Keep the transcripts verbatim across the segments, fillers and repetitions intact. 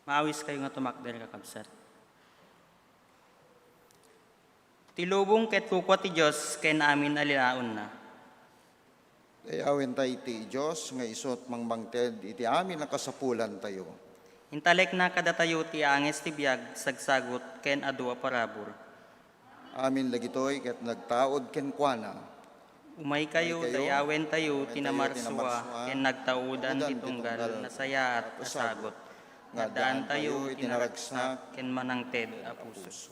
Maawiskayo nga tumakder, kakabsat. Ti lubong ket kukua ti Dios ken amin a linaonna. Dayawentayo ti Dios nga isu ti mangmangted iti amin a kasapulantayo. Intalekna kadatayo ti anges ti biag, sagsagut, ken adu a parabur. Amin dagitoy ket nagtaud kenkuana. Umaykayo, umaykayo, dayawentayo ti namarsua ken nagtaudan ti tunggal, nasayaat a sagut, nga addaantayo iti naragsak ken manangted a puso.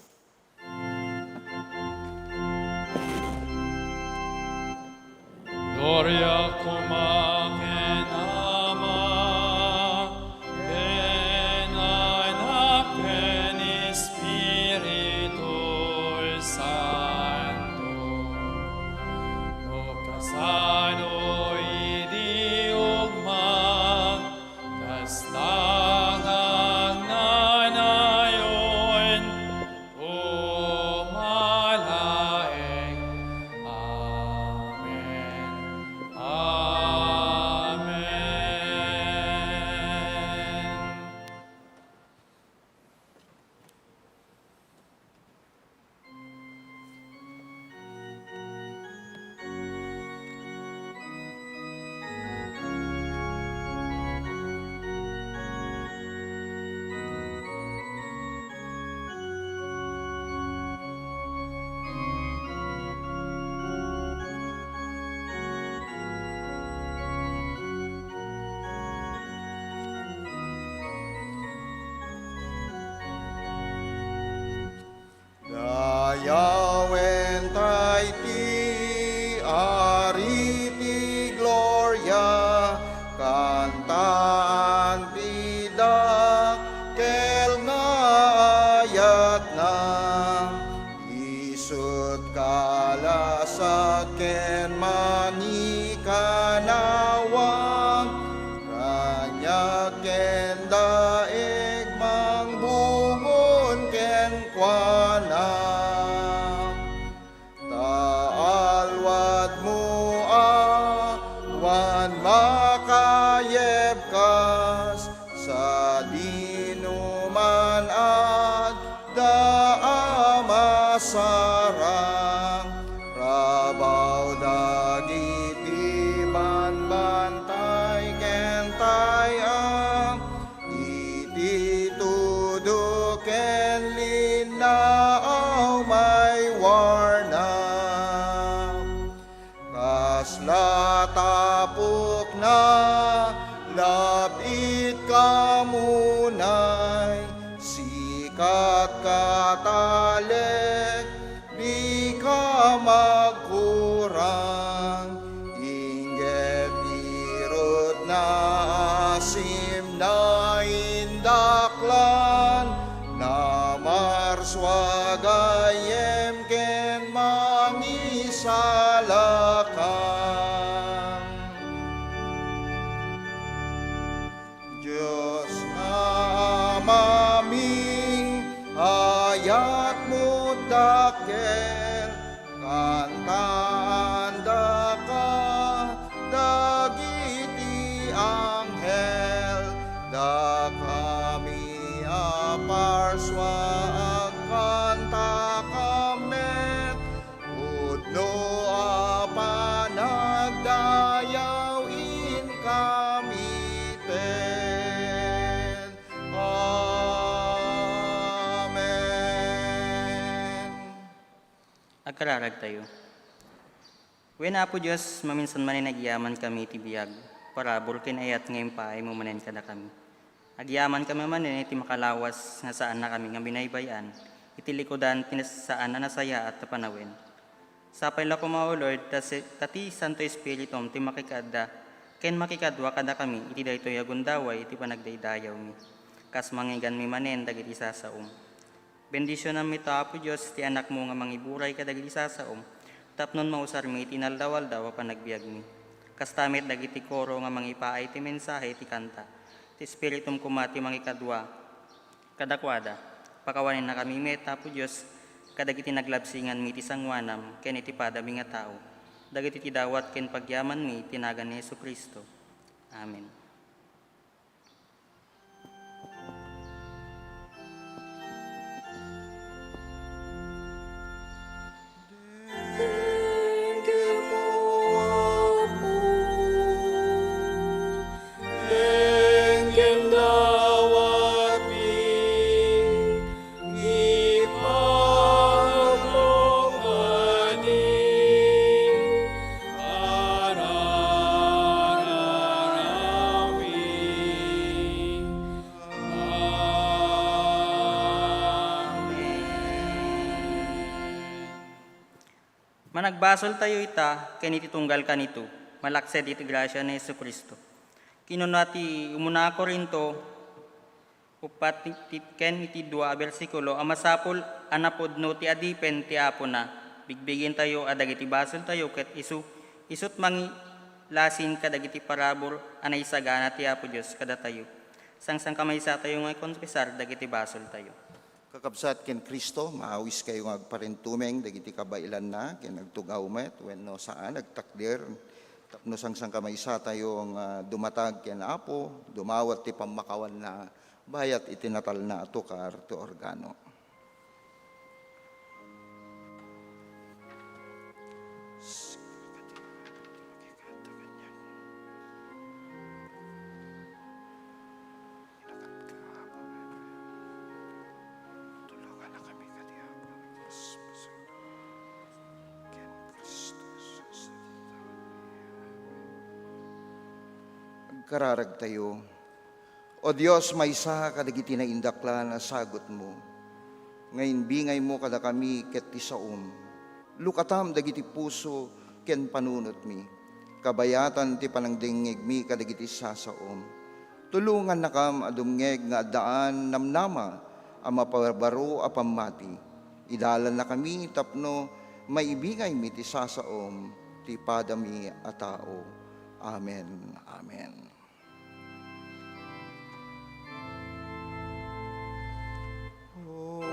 Gloria koma ken Ama, ken Anak, ken Espiritu Santo. No kasano idi ugma, kasta nga agnanayon, koma laeng. Amen. Amen. Dayawentayo ti Ari ti gloria, kantaan ti dakkel nga ayatna. Isut' kalasat ken mangikanawag, raniag ken daig mangbungon kenkuana. Ta alwadmo a awan makayebkas, sadino man adda a masarang. Rabaw dagiti banbantay ken tay-am, iti tudo ken linnaaw maywarna. Kasla tapokna, lab-it kamunay, sikat katalek, dika magkurang. Inggep, irutna, asimna, indaklan, namarsua gayyem ken mangisalakan. Dios nga Amami, ayatmo dakkel, kantaandaka dagiti anghel, dakami a parsua, agkantakam met, pudno a panagdayaw inkami ten. Amen. Agkararagtayo. Wen, Apo Dios, maminsan manen agyamankami iti biag, parabur ken ayat nga impaaymo manen kadakami. Agyamankami manen iti makalawas nga saannakami nga binaybay-an iti likudan ti nas-, saan a nasayaat a panawen. Sapay la koma, O Lord, ta si-, ta ti Santo Espiritum ti makikaadda ken makikadua kadakami iti daytoy a gundaway iti panagdaydayawmi, kas mangngeganmi manen dagiti sasaom. Bendisionanmi ta, Apo Dios, ti Anakmo nga mangiburay kadagiti sasaom, tapno mausarmi iti inaldaw-aldaw a panagbiagmi. Kasta met dagiti koro nga mangipaay ti mensahe iti kanta. Ti Espiritum koma ti mangikadua kadakuada. Pakawanennakami met, Apo Dios, kadagiti naglabsinganmi iti sangoanam ken iti padami nga tao, dagiti ti dawat ken pagyamanmi iti nagan ni Jesu-Cristo. Amen. Managbasoltayo ita ken iti tunggal kanito, malaksid iti grasia ni Jesu-Cristo. Kinuna ti umuna a Corinto, uppat ti, ti, ken iti dua a bersikulo a masapul a napudno ti adipen ti Apona. Bigbigentayo a dagiti basoltayo ket isu, isut' mangilasin kadagiti parabur a naisagana ti Apo Dios kadatayo. Sangsangkamaysatayo nga ikonfesar dagiti basoltayo. Kakabsat ken Cristo, maawiskayo nga agparintumeng dagiti kabaelanna ken agtugaw met wenno saan, agtakder tapno sangsangkamaysatayo nga dumatag ken Apo, dumawat ti pammakawanna bayat iti natalna a tukar ti organo. Tulunganna kami kadi, Apo, nga mas masunod ken Cristo Jesus. Agkararagtayo. O Dios, maysa kadagiti naindaklan a sagutmo nga imbingaymo kadakami ket ti saom. Lukatam dagiti puso ken panunotmi. Kabayatan ti panangdengngegmi kadagiti sasaom. Tulongannakam a dumngeg nga addaan namnama a mapabarbaro a pammati. Idalannakami tapno maibingaymi ti sasaom ti padami a tao. Amen. Amen. O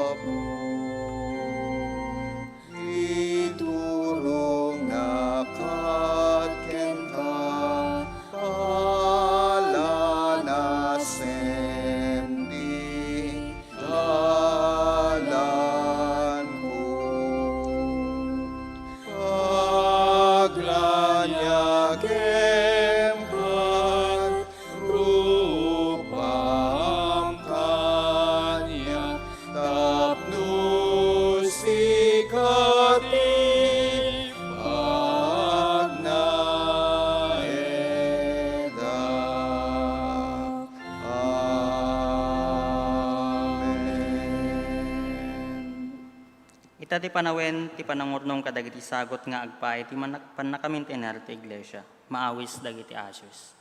Apo, iturongnak kenka, palanasem ti dalanko. Aglaniagem ket rupam kaniak tapno sika ti pagnaedak. Amen. Ita ti panawen ti panangurnong kadagiti sagut nga agpaay ti manak-, pannakamintenar ti iglesia. Maawis dagiti ushers.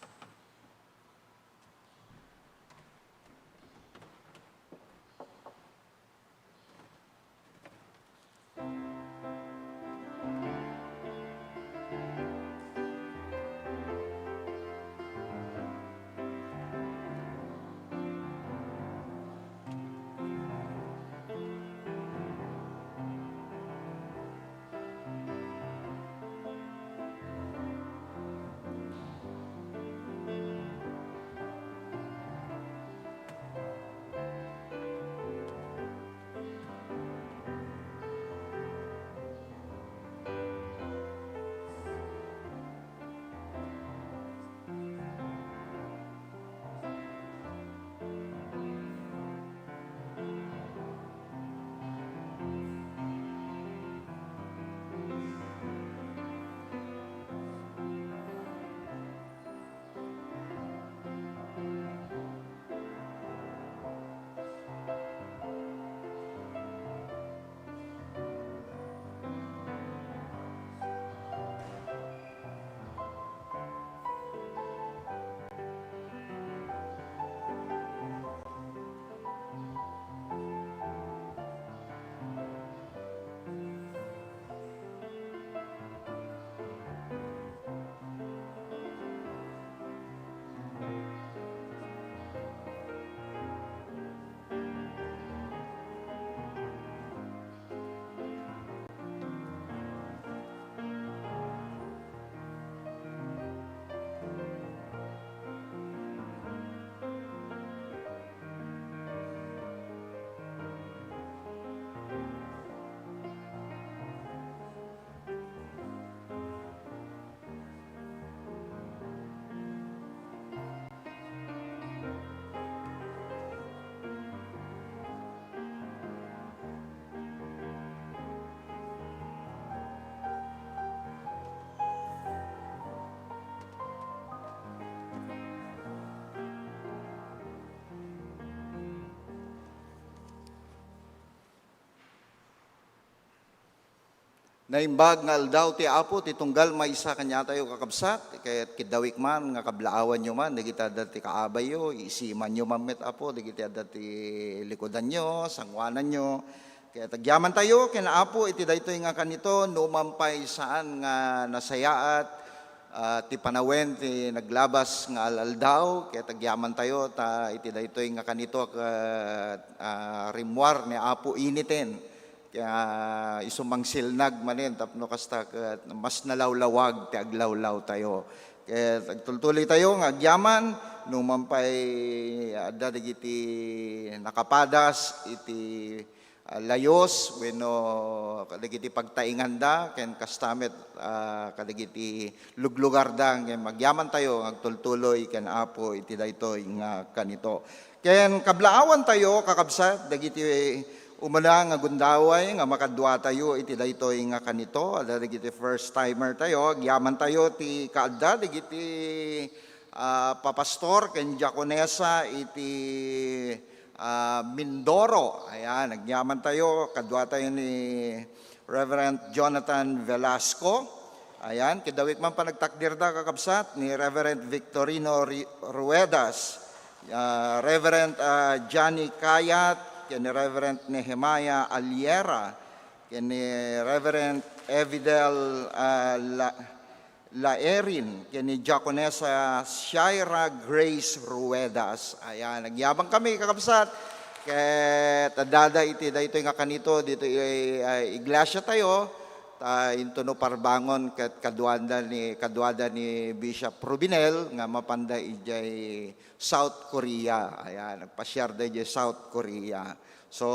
Naimbag nga aldaw ti Apo ti tunggal maysa kaniatayo, kakabsat, ket kiddawik man nga kablaawanyo man dagiti adda ti kaabayyo, isimanyo man met, Apo, dagiti adda ti likudanyo, sangoananyo. Ket agyamantayo ken Apo iti daytoy nga kanito, numan pay saan nga nasayaat, ah, ti panawen ti naglabas nga al-aldaw, ket agyamantayo ta iti daytoy nga kanito ket, ah, rimmuar ni Apo initen. Kaya isu mangsilnag manen tapno kasta ket mas nalawlawag ti aglawlawtayo. Ket agtultuloytayo nga agyaman, numan pay adda dagiti nakapadas iti, ah, layos wenno kadagiti pagtainganda ken kasta met, ah, kadagiti luglugarda, ngem agyamantayo nga agtultuloy ken Apo iti daytoy nga kanito. Ken kablaawantayo, kakabsat, dagiti umuna nga gundaway nga makaduatayo iti daytoy nga kanito, adda dagiti first timer tayo, agyamantayo ti kaadda dagiti, ah, papastor ken diakonesa iti, ah, Mindoro. Ayan, agyamantayo, kaduatayo ni Reverend Jonathan Velasco. Ayan, kiddawik man panagtakdirda, kakabsat, ni Reverend Victorino Ri-, Ruedas, ah, Reverend, ah, Johnny Kayat, ken ni Reverend Nehemiah Aliera, ken ni Reverend Evidel, ah, La-, Laerin, ken ni Diakonesa Shaira Grace Ruedas. Ayan, nagyaman kami, kakabsat. Ket addada iti daytoy nga kanito, ditoy, ah, iglesia tayo, ta intono parbangon ket kaduada ni, kaduada ni Bishop Rubinel nga mapanda idiay South Korea. Ayan, nagpasiarda idiay South Korea. So,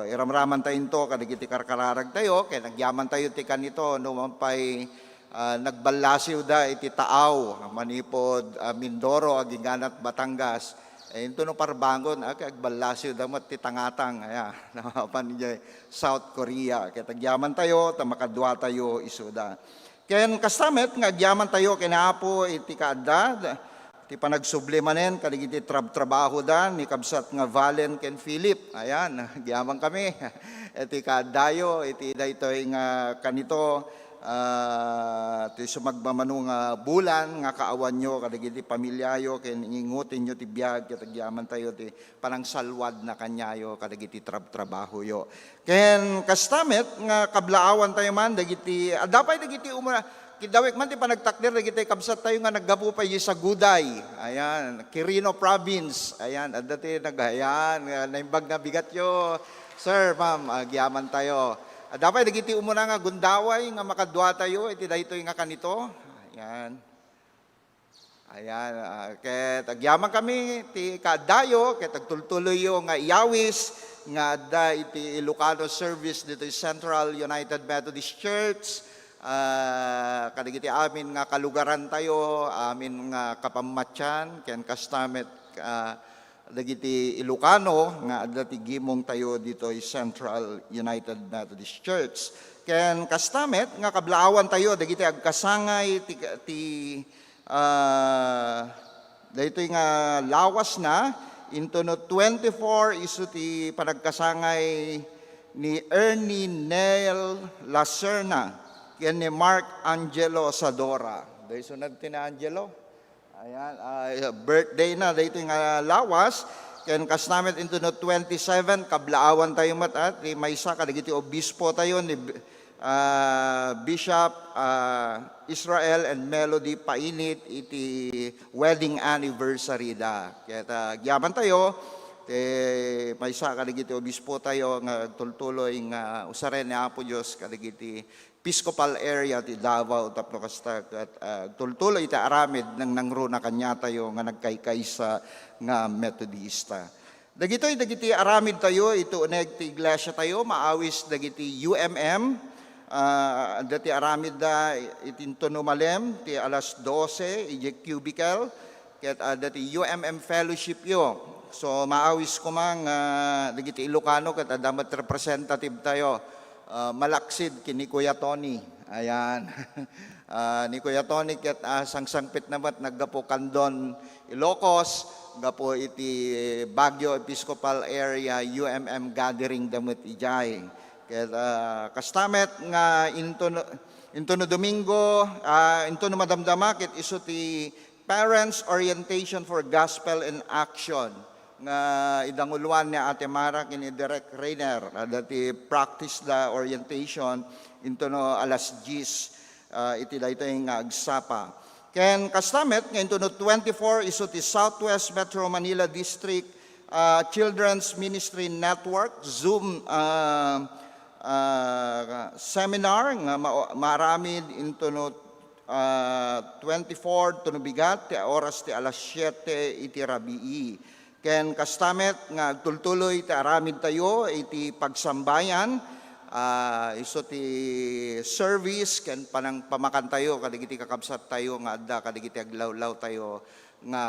iramramantayo into kadagiti karkararagtayo, ket agyamantayo ti kanito, numan pay, ah, nagballasiwda iti Taao, manipud, ah, Mindoro, aginganat Batangas. Eh, intono parbangon, ah, ket agballasiwda met ti tangatang, aya, napan idiay South Korea. Ket agyamantayo, ta makaduatayo isuda. Ken kasta met nga agyamantayo ken Apo iti kaadda, ti panagsubli manen kadagiti trabtrabahoda ni kabsat nga Valen ken Philip. Ayan, agyaman kami. Iti kaaddayo, iti daytoy nga kanito, ah, ti sumagmamano nga bulan nga kaawanyo kadagiti pamiliayo ken ingutinyo ti biag ket agyamantayo ti panangsalwadna kaniayo kadagiti trabtrabahoyo. Ken kasta met nga kablaawantayo man dagiti, adda pay dagiti umuna, kiddawik man ti panagtakder dagiti kabsattayo nga naggapu pay iti Saguday. Ayan, Quirino Province. Ayan, adda ti nag-, ayan, nga naimbag nga bigatyo. Sir, ma'am, agyamantayo. Adda pay dagiti umuna nga gundaway nga makaduatayo iti daytoy nga kanito. Ayan. Ayan, ah, ket agyaman kami ti kaaddayo, ket agtultuloyyo nga iyawis nga adda iti Ilocano service ditoy Central United Methodist Church, ah, kadagiti amin nga kalugarantayo, amin nga kapammatian, ken kasta met, ah, dagiti Ilocano nga adda ti gimongtayo ditoy Central United Methodist Church. Ken kasta met nga kablaawantayo dagiti agkasangay ti, ti, ah, daytoy nga lawasna, intono twenty-four isu ti panagkasangay ni Ernie Neil Lacerna ken ni Mark Angelo Sadora. Daysunad ti ni Angelo? Ayan, ah, birthday na daytoy nga lawas. Ken kasta met intono twenty-seven, kablaawantayo met, ah, ti maysa kadagiti obispotayo ni, ah, Bishop, ah, Israel and Melody Painit iti wedding anniversary da. Ket, ah, agyamantayo, ti maysa kadagiti obispotayo nga agtultuloy nga usaren ni Apo Dios kadagiti Episcopal area ti Davao tapno kasta ket, ah, agtultuloy iti aramid nangnangruna kaniatayo nga nagkaykaysa nga Metodista. Dagitoy dagiti aramidtayo iti uneg ti iglesiatayo, maawis dagiti U M M, ah, adda ti aramidda iti intono malem ti alas dose idiay cubicle, ket adda ti U M M fellowshipyo. So, maawis koma nga dagiti Ilocano ket adda met representative tayo, ah, malaksid ken ni Kuya Tony. Ayan. Ah, ni Kuya Tony ket, ah, sangsangpetna met naggapu Candon, Ilocos, gapu iti Baguio Episcopal Area U M M gathering da met idiay. Ket, ah, kasta met nga intono, intono Domingo, ah, intono madamdama ket isu ti Parents Orientation for Gospel in Action nga idanguluan ni Ate Mara ken ni Direk Rainer. Adda ti practice da orientation intono alas dies, ah, iti daytoy nga agsapa. Ken kasta met nga intono twenty-four isu ti Southwest Metro Manila District, ah, Children's Ministry Network Zoom, ah, ah, seminar nga ma-, maaramid intono, ah, twenty-four intono bigat ti oras ti alas siete iti rabii. Ken kasta met nga agtultuloy ti aramidtayo iti pagsambayan, ah, isu ti service ken panang-, pamakantayo kadagiti kakabsattayo nga adda kadagiti aglawlawtayo nga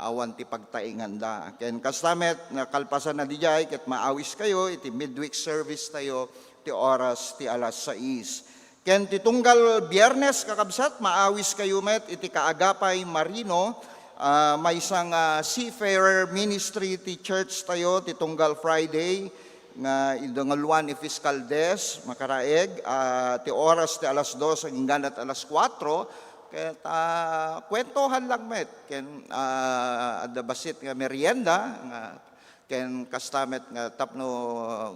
awan ti pagtainganda. Ken kasta met nga kalpasan na didiay ket maawiskayo iti midweek service tayo ti oras ti alas sais. Ken ti tunggal Biyernes, kakabsat, maawiskayo met iti Kaagapay Marino, ah, maysa nga seafarer ministry ti church tayo ti tunggal Friday nga idanguluan iti fiscal desk, makaraig, ah, ti oras ti alas dos agingga ti alas kuatro, ket, ah, kuwentohan lang met, ken, ah, adda bassit nga merienda, nga ken kasta met nga tapno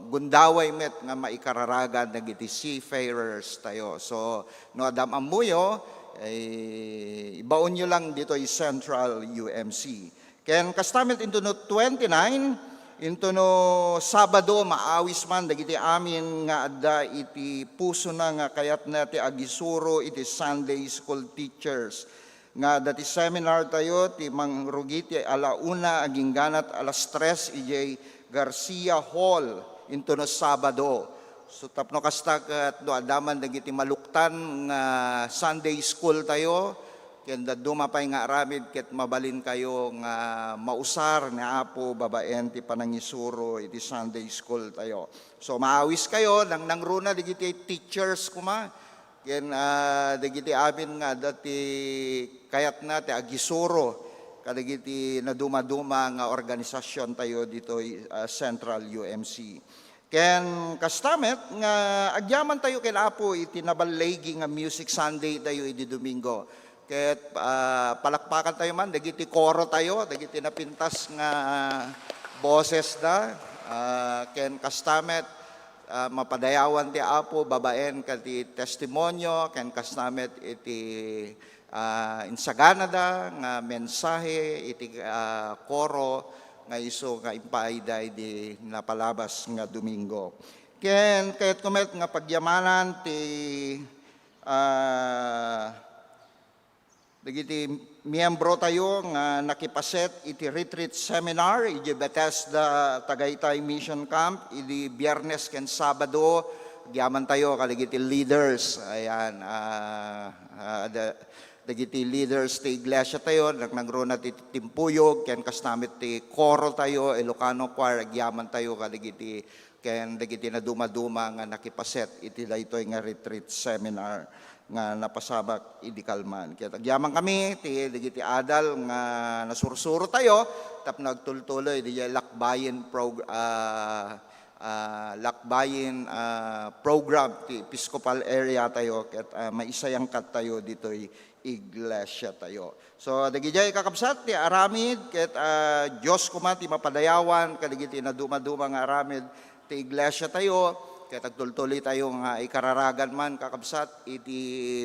gundaway met nga maikararagan dagiti seafarers tayo. So, no adda am-ammoyo, eh, ibaonyo lang ditoy Central U M C. Ken kasta met intono twenty-nine, intono Sabado, maawis man dagiti amin nga adda iti pusona nga kayatna ti agisuro iti Sunday School teachers. Nga adda ti seminar tayo ti mangrugi ti ala una agingga ti alas tres idiay Garcia Hall intono Sabado. So, tapno kasta ket no adda man dagiti maluktan nga Sunday school tayo, ken dadduma pay nga aramid ket mabalinkayo nga mausar ni Apo babaen ti panangisuro iti Sunday school tayo. So, maawiskayo, nang-, nangruna dagiti teachers koma, ken, ah, dagiti amin nga adda ti kayatna ti agisuro kadagiti nadumaduma nga organisasiontayo ditoy, ah, Central U M C. Ken kasta met nga agyamantayo ken Apo iti naballigi nga Music Sunday tayo idi Domingo. Ket, ah, palakpakantayo man dagiti korotayo, dagiti napintas nga bosesda, ah, ken kasta met, ah, mapadayawan ti Apo babaen kadagiti testimonio, ken kasta met iti, ah, insaganada nga mensahe iti, ah, koro nga isu nga impaayda idi napalabas nga Domingo. Ken kayatko met nga pagyamanan ti, ah, dagiti miembrotayo nga nakipaset iti retreat seminar idiay Bethesda Tagaytay Mission Camp idi Biernes ken Sabado. Agyamantayo kadagiti leaders. Ayan, ah, ah, da-, dagiti leaders ti iglesia tayo, nag-, nagruna ti timpuyog, ken kasta met ti koro tayo, Ilocano Choir, agyamantayo kadagiti ken dagiti nadumaduma nga nakipaset iti daytoy nga retreat seminar nga napasamak idi kalman. Ket agyamankami ti dagiti adal nga nasursuro tayo tapno agtultuloy diay lakbayen prog-, ah, ah, lakbayen, ah, program ti Episcopal area tayo ket, ah, maisayangkattayo ditoy iglesia tayo. So, dagidiay kakabsat ti aramid, ket, ah, Dios koma ti mapadayawan kadagiti nadumaduma nga aramid ti iglesia tayo, ket agtultuloy tayo nga ikararagan man, kakabsat, iti,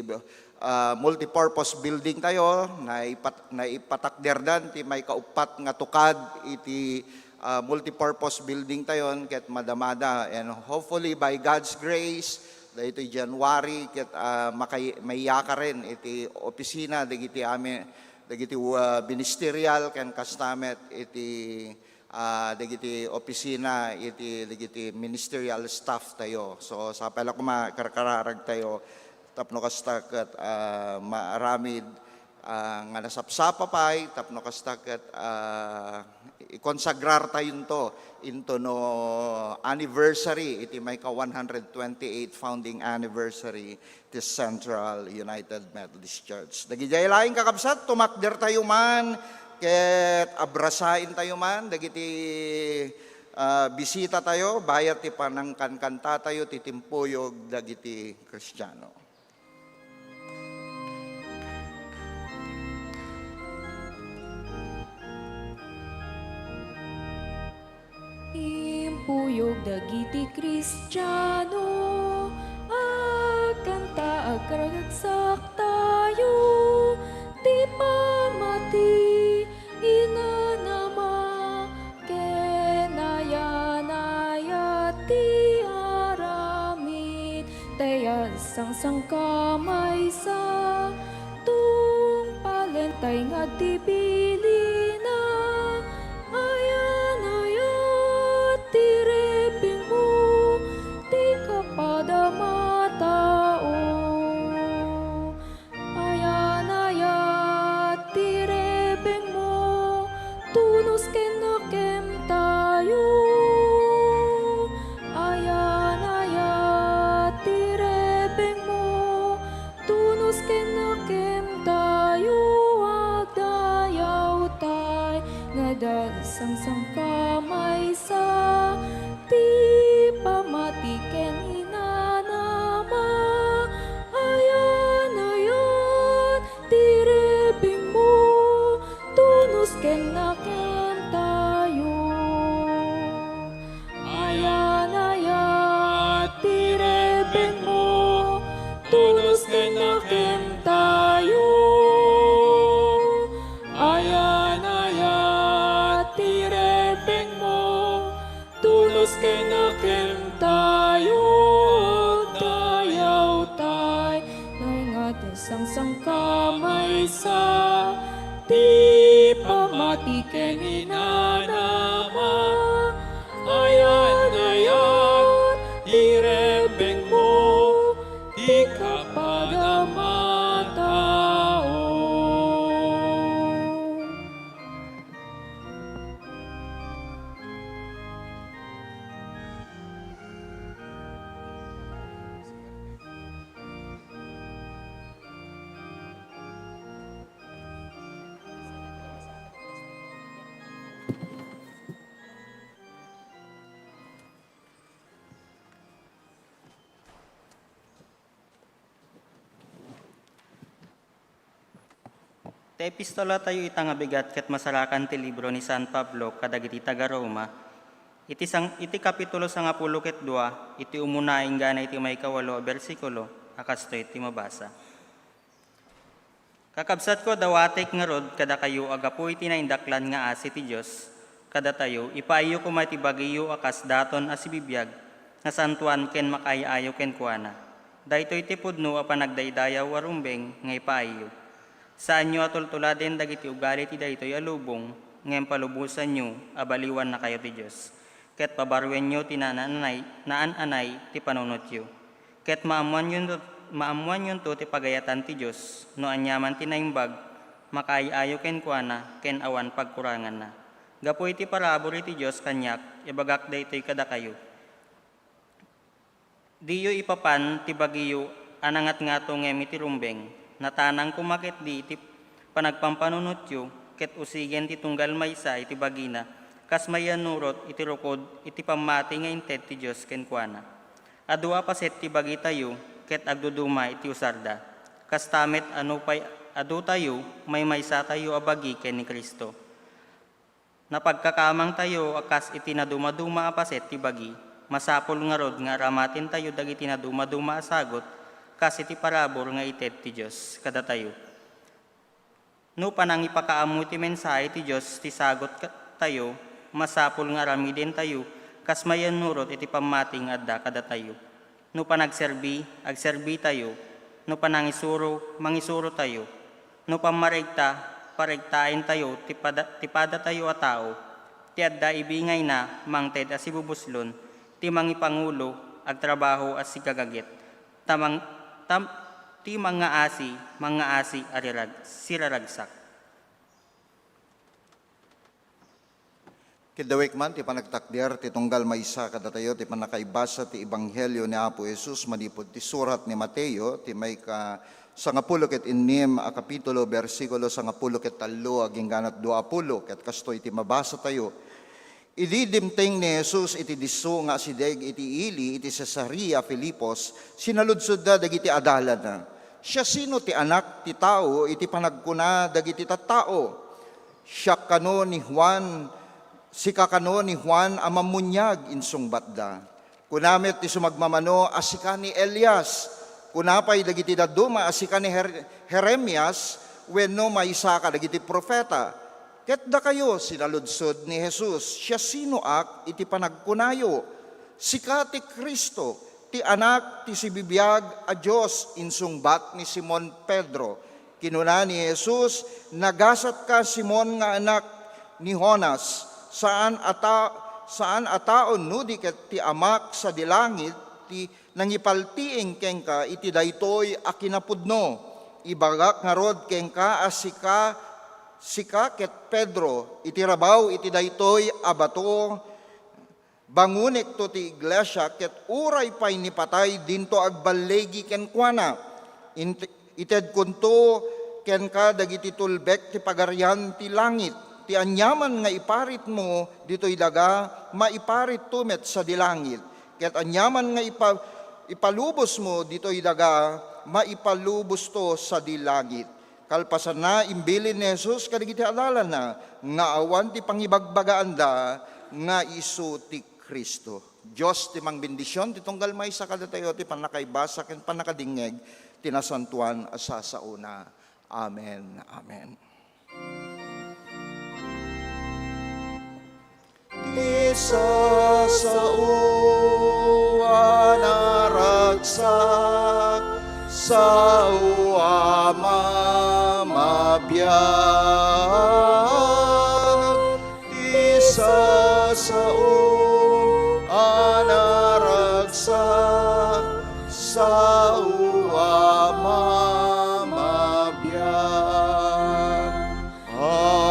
ah, multipurpose building tayo, naipat-, naipatakderdan ti maikauppat nga tukad iti, ah, multipurpose building tayon, ket madamada. And hopefully, by God's grace, daytoy January ket, ah, makay-, maiyakaren iti opisina dagiti amin, dagiti, ah, ministerial ken kasta met iti, ah, dagiti opisina iti dagiti ministerial staff tayo. So, sapay la koma karkararag tayo tapno kasta ket, ah, maaramid ah, nga nasapsapa pay tapno kasta ket, ah, ikonsagrartayonto intono anniversary iti mayka one hundred twenty-eight founding anniversary ti Central United Methodist Church. Dagidiay laeng, kakabsat, tumakdertayo man ket abrasaentayo man dagiti ah, bisita tayo, bayat ti panangkankanta tayo ti timpuyog dagiti Kristiano. Impuyog dagiti Kristiano, agkanta, agragsak tayo, ti pamati, inanama, ken ayan-ayat ti aramid, tay a sangsangka maysa, tungpalen tay nga ti bilina, ayan-ayat ti rebbengmo, ti kapadama tao. Ayan-ayat ti rebbengmo, tunos ken nakem tayo. Ayan-ayat ti rebbengmo, tunos ken nakem tayo, agdayaw tay nga adda sangsangka maysa, ti pamati ken inanama, ayan-ayat ti rebbengmo, tunos ken nakem tayo. Ayan-ayat ti rebbengmo, tunos ken nakem tayo. Ayan-ayat ti rebbengmo, tunos ken nakem tayo, agdayaw tay, nga adda sangsangka maysa, ti pamati ken inanama, ayan-ayat ti rebbengmo, ti kapadama tao. Ti epistola tayo ita nga bigat ket masarakan ti libro ni San Pablo kadagiti taga-Roma. Iti sang-, iti kapitulo sangapulo ket dua, iti umuna inggana iti maikawalo a bersikulo a kastoy ti mabasa. Kakabsatko, dawatek ngarud kadakayo a gapu iti naindaklan nga asi ti Dios kadatayo, ipaayyo koma iti bagiyo a kas daton a sibibiag, nasantoan ken makaay-ayo kenkuana. Daytoy ti pudno a panagdaydayaw a rumbeng nga ipaayyo. Saanyo a tultuladen dagiti ugali ti daytoy a lubong, ngem palubosanyo a baliwannakayo ti Dios, ket pabaruenyo ti naan-anay, naan-anay ti panunotyo. Ket maammoanyonto, maammoanyonto ti pagayatan ti Dios, no aniaman ti naimbag, makaay-ayo kenkuana ken awan pagkuranganna. Gapu iti parabur iti Dios kaniak, ibagak daytoy kadakayo. Diyo ipapan ti bagiyo a nangatngato ngem iti rumbeng. Natanang koma ketdi iti panagpampanunotyo ket usigen ti tunggal maysa iti bagina, kas mayannurot iti rukod iti pammati nga inted ti Dios kenkuana. Adu a paset ti bagitayo ket agduduma iti usarda. Kasta met a nupay adutayo, maymaysatayo a bagi ken ni Cristo. Napagkakamangtayo a kas iti nadumaduma a paset ti bagi, masapul ngarud nga aramatentayo dagiti nadumaduma a sagut kas iti parabur nga ited ti Dios kadatayo. No panangipakaammo ti mensahe ti Dios ti sagut ka-, tayo, masapul nga aramidentayo kas mayannurot iti pammati nga adda kadatayo. No panagserbi, agserbitayo. No panangisuro, mangisurotayo. No pammaregta, paregtaentayo ti pada-, ti padatayo a tao, ti adda ibingayna mangted a sibubuslon, ti mangipangulo, agtrabaho a sigagaget, ta mang-, tam-, ti mangngaasi, mangngaasi a rirag-, siraragsak. Kiddawek man ti panagtakder ti tunggal maysa kadatayo ti pannakaibasa ti Ebanghelio ni Apo Jesus manipud ti surat ni Mateo, ti maika sangapulo ket innem a kapitulo, bersikulo sangapulo ket tallo agingganat duapulo, ket kastoy ti mabasatayo. Idi dimteng ni Jesus iti disso nga asideg iti ili iti Cesarea Filipos, sinaludsodda dagiti adalanna, "Siasino ti Anak ti Tao iti panagkuna dagiti tattao? Siak kano ni Juan, sika kano ni Juan a Mammuniag?" insungbatda. Kuna met ti sumagmamano a sika ni Elias. Kuna pay dagiti dadduma a sika ni Jer-, Jeremias wenno maysa kadagiti profeta. Ket dakayo, sinaludsod ni Jesus, "Siasinoak iti panagkunayo?" "Sika ti Cristo, ti Anak ti sibibiag a Dios," insungbat ni Simon Pedro. Kinuna ni Jesus, "Nagasatka, Simon nga anak ni Jonas. Saan a ta-, saan a taon no di ket ti Amak sadi langit ti nangipaltiing kenka iti daytoy a kinapudno. Ibagak ngarud kenka a sika, sika ket Pedro, iti rabaw iti daytoy a bato, bangonekto ti iglesia, ket uray pay ni patay, dinto agballigi kenkuana. Int-, itedkonto kenka dagiti tulbek ti pagarian ti langit. Ti aniaman nga iparitmo ditoy daga, maiparitto met sadi langit. Ket aniaman nga ipa-, ipalubosmo ditoy daga, maipalubosto sadi langit." Kalpasanna, imbilin ni Jesus kadagiti adalanna nga awan ti pangibagbagaanda nga isu ti Cristo. Dios ti mangbendision ti tunggal maysa kadatayo ti pannakaibasa ken pannakadingngeg ti nasantoan a sasaona. Amen. Amen. Ti sasao a naragsak, sao a mamabiag. Ti sasao a naragsak, sao a mamabiag. Amen.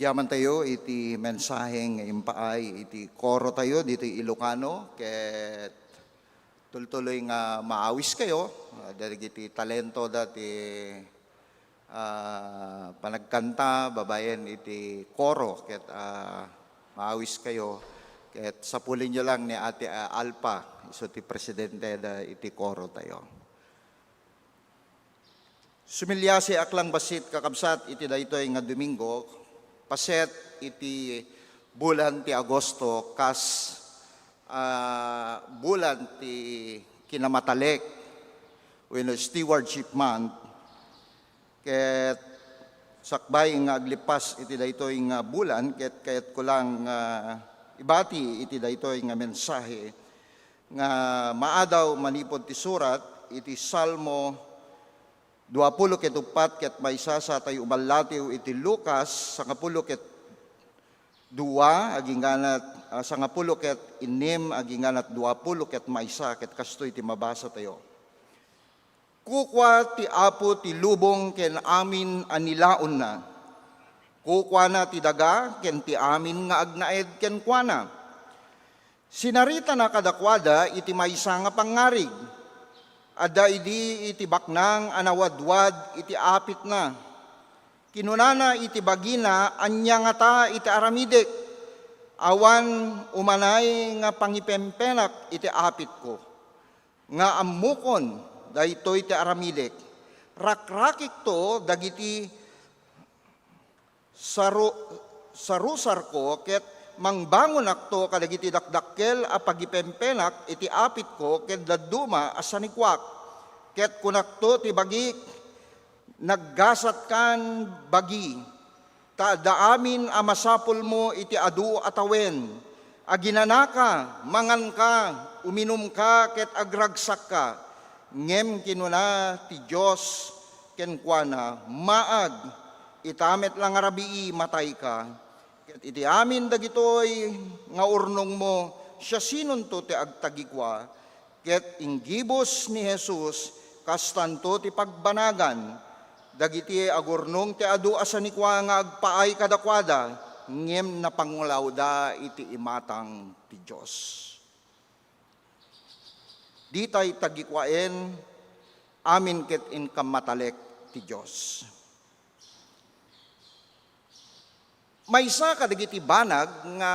Yaman tayo iti mensahe nga impaay iti koro tayo ditoy Ilocano, ket tultuloy nga maawiskayo, ah, dagiti talento da ti, ah, panagkanta babaen iti koro, ket, ah, maawiskayo, ket sapulinyo lang ni Ate, ah, Alpa, isu ti presidente da iti koro tayo. Sumiliasiak lang bassit, kakabsat, iti daytoy nga Domingo, paset iti bulan ti Agosto, kas, ah, bulan ti kinamatalek wenno Stewardship Month. Ket sakbay nga aglippas iti daytoy nga bulan, ket kayatko lang nga ibati iti daytoy nga mensahe nga maadaw manipud ti surat iti Salmo duapulo ket uppat ket maysa, sa tayo umallatiw iti Lucas sangapulo ket dua, agingganat, ah, sangapulo ket innem, agingganat duapulo ket maysa, ket kastoy ti mabasa tayo. Kukua ti Apo ti lubong ken amin a nilaonna. Kukuana ti daga ken ti amin nga agnaed kenkuana. Sinaritana kadakuada iti maysa nga pangngarig. Adda idi iti baknang a nawadwad iti apitna. Kinunana iti bagina, "Ania ngata iti aramidek? Awan umanay nga pangipempenak iti apitko, nga ammokon daytoy ti aramidek. Rakrakikto dagiti saru-, sarusarko ket mangbangonakto kadagiti dakdakkel a pagipempenak iti apitko ken dadduma a sanikuak. Ket kunakto ti bagik, 'Naggasatkan, bagi, ta adda amin a masapulmo iti adu a tawen. Aginanaka, manganka, uminumka, ket agragsakka.' Ngem kinuna ti Dios kenkuana, 'Maag, ita met la nga rabii matayka.' Ket iti amin dagitoy nga urnongmo, siasinonto ti agtagikua? Ket inggibus ni Jesus, kastanto ti pagbanagan. Dagiti agurnong ti adu a sanikua nga agpaay kadakuada, ngem napanglawda iti imatang ti Dios. Ditay tagikuaen, amin ket inkammatalek ti Dios. Maysa kadagiti banag nga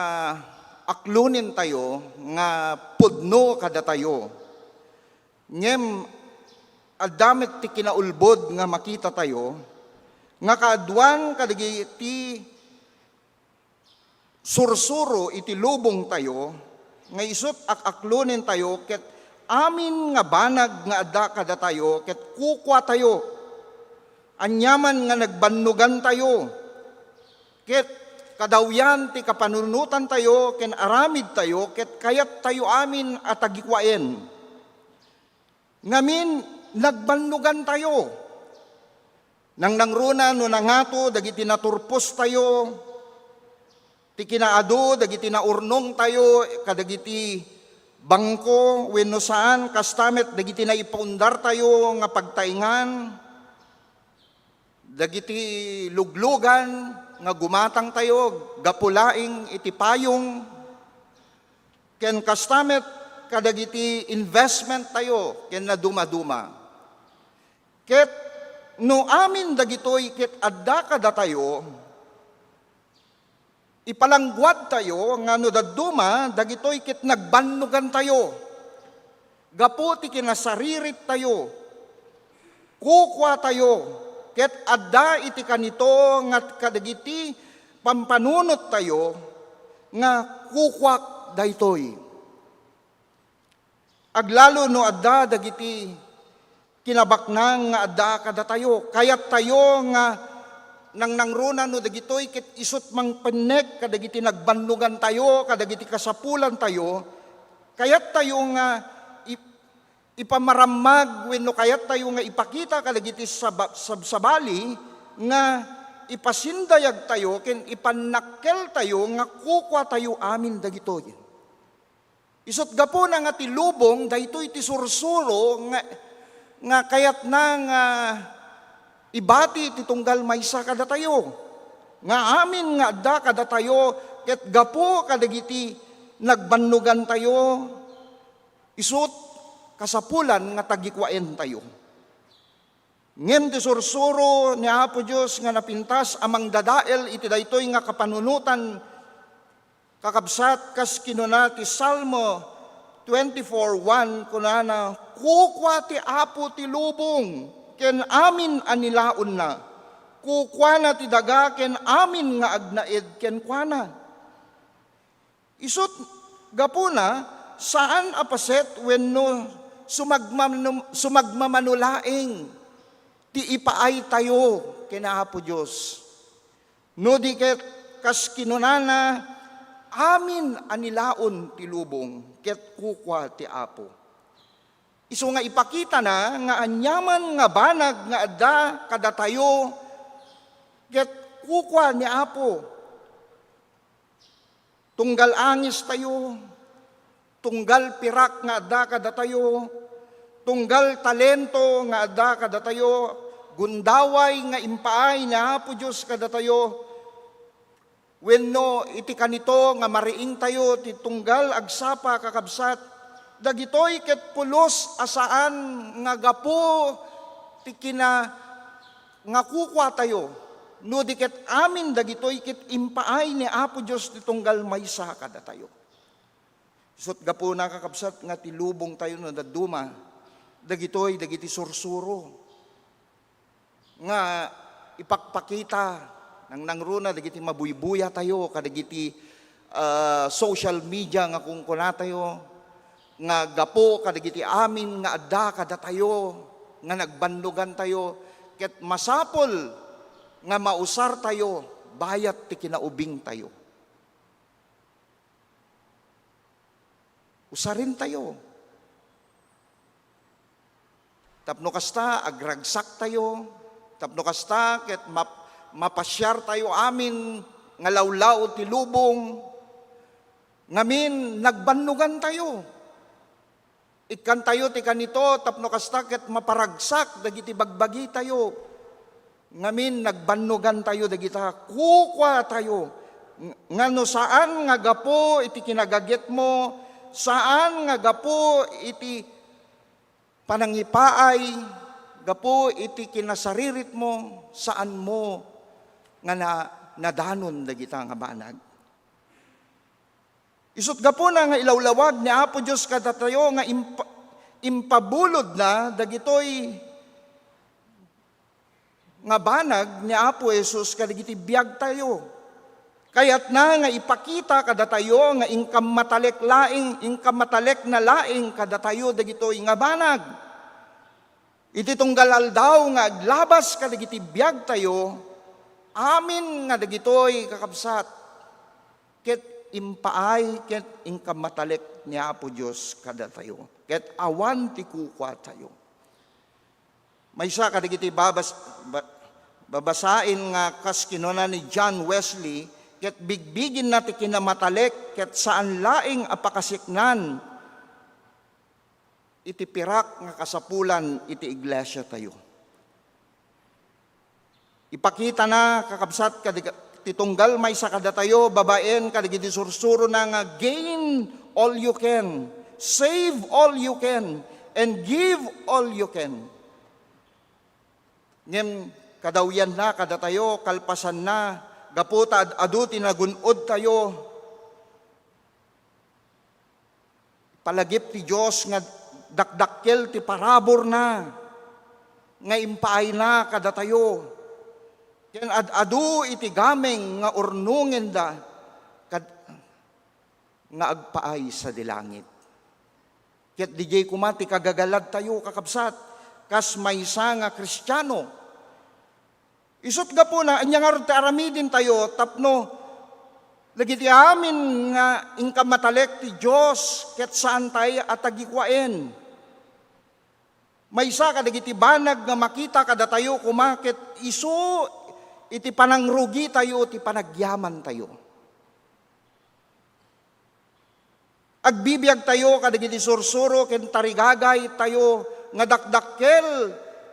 aklonentayo nga pudno kadatayo. Ngem adda met ti kinaulbod nga makitatayo nga kaaduan kadagiti sursuro iti lubongtayo nga isut' ak-aklonentayo ket amin nga banag nga adda kadatayo ket kukuatayo. Aniaman nga nagbannogantayo ket kadawyan ti kapanunotantayo ken aramidtayo ket kayattayo amin a tagikuaen. Ngamin, nagbannogantayo. Nangnangruna no nangato dagiti naturpostayo, ti kinaadu dagiti naurnongtayo kadagiti bangko wenno saan, kasta met dagiti naipaundartayo nga pagtaengan, dagiti luglugan nga gumatangtayo gapu laeng iti payong, ken kasta met kadagiti investment tayo ken nadumaduma. Ket no amin dagitoy ket adda kadatayo, ipalangguadtayo nga no dadduma dagitoy ket nagbannogantayo gapu ti kinasaririttayo. Kukuatayo ket adda iti kanito nga kadagiti pampanunottayo nga kukuak daytoy. Aglalo no adda dagiti kinabaknang nga adda kadatayo. Kayattayo nga nangnangruna no dagitoy ket isut' mangpennek kadagiti nagbannogantayo, kadagiti kasapulantayo. Kayattayo nga i-, ipamarammag wenno kayattayo nga ipakita kadagiti saba-, sabsabali nga ipasindayagtayo ken ipannakkeltayo nga kukuatayo amin dagitoy. Isut' gapuna nga ti lubong daytoy ti sursuro nga, nga kayatna nga ibati ti tunggal maysa kadatayo. nga amin nga adda kadatayo ket gapu kadagiti nagbannogantayo, isut' kasapulan nga tagikuaentayo. Ngem ti sursuro ni Apo Dios nga napintas a mangdadael iti daytoy nga kapanunotan, kakabsat, kas kinuna ti Salmo twenty-four one, kunana, "Kukua ti Apo ti lubong ken amin a nilaonna. Kukuana ti daga ken amin nga agnaed kenkuana." Isut' gapuna, saan a paset wenno sumagmam-, sumagmamano laeng ti ipaaytayo ken Apo Dios. No di ket kas kinunana, "Amin a nilaon ti lubong ket kukua ti Apo." Isu nga ipakitana nga aniaman nga banag nga adda kadatayo ket kukua ni Apo. Tunggal angistayo, tunggal pirak nga adda kadatayo, tunggal talento nga adda kadatayo, gundaway nga impaay ni Apo Dios kadatayo, wenno iti kanito nga mariingtayo ti tunggal agsapa, kakabsat, dagitoy ket pulos a saan nga gapu ti kina-, nga kukuatayo, no di ket amin dagitoy ket impaay ni Apo Dios ti tunggal maysa kadatayo. Isut' gapuna, kakabsat, nga ti lubongtayo no dadduma, dagitoy dagiti sursuro nga ipakpakita, nangnangruna dagiti mabuybuyatayo kadagiti, ah, social media nga kunkunatayo, nga gapu kadagiti amin nga adda kadatayo, nga nagbannogantayo, ket masapul nga mausartayo bayat ti kinaubingtayo. Usarintayo. Tapno kasta, agragsaktayo. Tapno kasta, ket map-, mapasiartayo amin nga lawlaw ti lubong. Ngamin, nagbannogantayo. Ikkantayo ti kanito tapno kasta ket maparagsak dagiti bagbagitayo. Ngamin, nagbannogantayo dagita, kukuatayo, ng-, nga no saan nga gapu iti kinagagitmo, saan nga gapu iti panangipaay, gapu iti kinasariritmo, saanmo nga na-, nadanon dagita nga banag. Isut' gapuna nga ilawlawag ni Apo Dios kadatayo nga impa-, impabulodna dagitoy nga banag ni Apo Jesus kadagiti biagtayo. Kayatna nga ipakita kadatayo nga inka matalek laeng, inka matalekna laeng kadatayo dagitoy nga banag. Iti tunggal aldaw nga aglabas kadagiti biagtayo, amin nga dagitoy, kakabsat, ket impaay ket inka matalek ni Apo Dios kadatayo, ket awan ti kukuatayo. Maysa kadagiti babas-, ba-, babasaen nga kas kinuna ni John Wesley, ket bigbiginna ti kinamatalek ket saan laeng a pakasiknan iti pirak nga kasapulan iti iglesiatayo. Ipakitana, kakabsat, kadig-, ti tunggal maysa kadatayo babaen kadagiti sursurona nga, "Gain all you can, save all you can, and give all you can." Ngem kadawyanna kadatayo, kalpasanna, gapu ta ad-adu ti nagun-odtayo, palagip ti Dios nga dakdakkel ti paraburna nga impaayna kadatayo, ken ad-adu iti gameng nga urnongenda kad-, nga agpaay sadi langit. Ket didiay koma ti kagagaladtayo, kakabsat, kas maysa nga Kristiano. Isut' gapuna, ania ngarud ti aramidentayo tapno dagiti amin nga inka matalek ti Dios ket saantay a tagikuaen? Maysa kadagiti banag nga makita kadatayo koma ket isu iti panangrugitayo ti panagyamantayo. Agbibiagtayo kadagiti sursuro ken tarigagaytayo nga dakdakkel,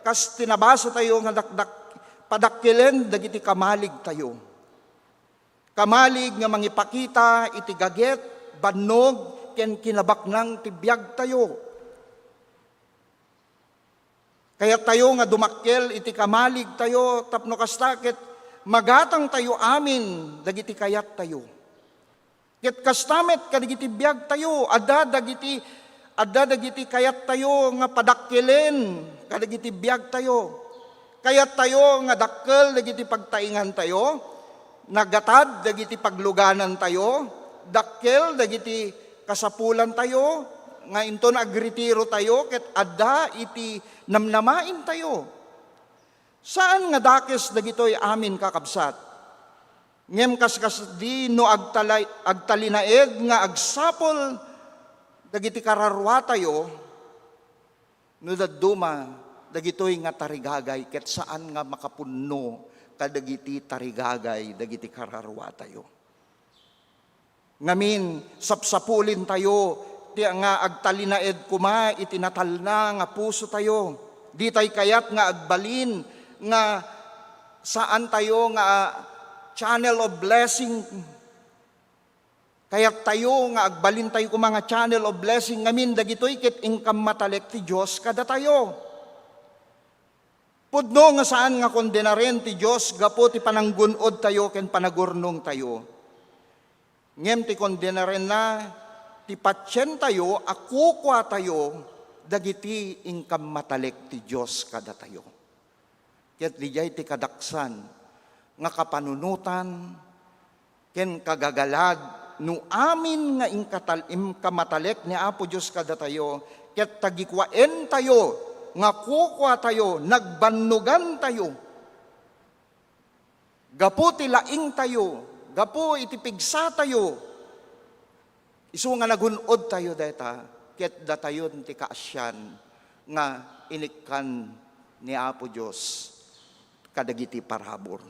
kas ti nabasatayo nga dakdak-, padakkelen dagiti kamaligtayo. Kamalig nga mangipakita iti gaget, bannog, ken kinabaknang ti biagtayo. Kayattayo nga dumakkel iti kamaligtayo tapno kasta ket magatangtayo amin dagiti kayattayo. Ket kasta met kadagiti biagtayo, adda dagiti, adda dagiti kayattayo nga padakkelen kadagiti biagtayo. Kayattayo nga dakkel dagiti pagtaingantayo, nagatad dagiti pagluganantayo, dakkel dagiti kasapulantayo, nga inton agritirotayo ket adda iti namnamaentayo. Saan nga dakes dagitoy amin, kakabsat. Ngem kaskasdi no agtalay-, agtalinaed nga agsapul dagiti kararuatayo, no dadduma dagitoy nga tarigagay ket saan nga makapunno kadagiti tarigagay dagiti kararuatayo. Ngamin, sapsapulintayo ti nga agtalinaed koma iti natalna nga pusotayo. Ditay kayat nga agbalin nga saantayo nga channel of blessing. Kayattayo nga agbalintayo koma nga channel of blessing ngamin dagitoy ket inka matalek ti Dios kadatayo. Pudno nga saan nga kondenaren ti Dios gapu ti pananggun-odtayo ken panagurnongtayo. Ngem ti kondenarenna ti patientayo a kukuatayo dagiti inka matalek ti Dios kadatayo. Ket didiay ti kadaksan nga kapanunotan ken kagagalad no amin nga inkatal-, inka matalek ni Apo Dios kadatayo, ket tagikuaentayo nga kukuatayo, nagbannogantayo. Gapu ti laingtayo, gapu iti pigsatayo, isu nga nagun-odtayo dayta, ket datayon ti kaasian nga inikkan ni Apo Dios kadagiti parabur.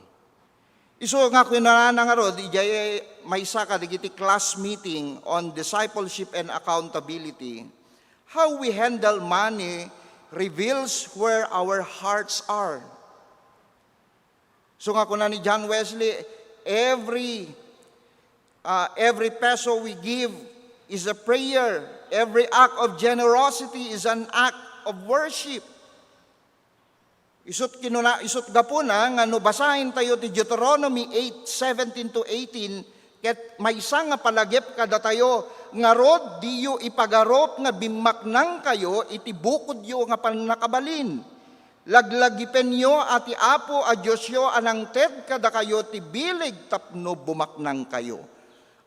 Isu nga kunana ngarud, idiay maysa kadagiti class meeting on discipleship and accountability, how we handle money reveals where our hearts are. So nga kuna ni John Wesley, every, ah, every peso we give is a prayer. Every act of generosity is an act of worship. Isut' kinuna, isut' gapuna nga no basaentayo ti Deuteronomy eight seventeen to eighteen, ket maysa nga palagip kadatayo, ngarud, diyo ipagarup nga bimmaknangkayo iti bukodyo nga pannakabalin. Laglagipenyo a ti Apo a Diosyo a nangted kadakayo ti bileg tapno bumaknangkayo.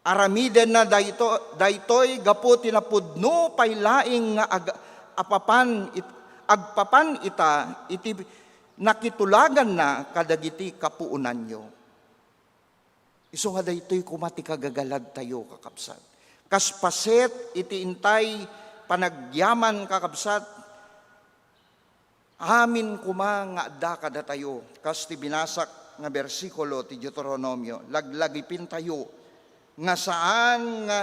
Aramidenna dayto-, daytoy gapu ti napudno pay laeng nga ag-, apapan it-, agpapan ita iti nakitulaganna kadagiti kapuonanyo. Isu nga daytoy koma ti kagagaladtayo, kakabsat. Kas paset iti intay panagyaman, kakabsat, amin koma nga adda kadatayo, kas ti binasak nga bersikulo ti Deuteronomio, laglagipentayo nga saan nga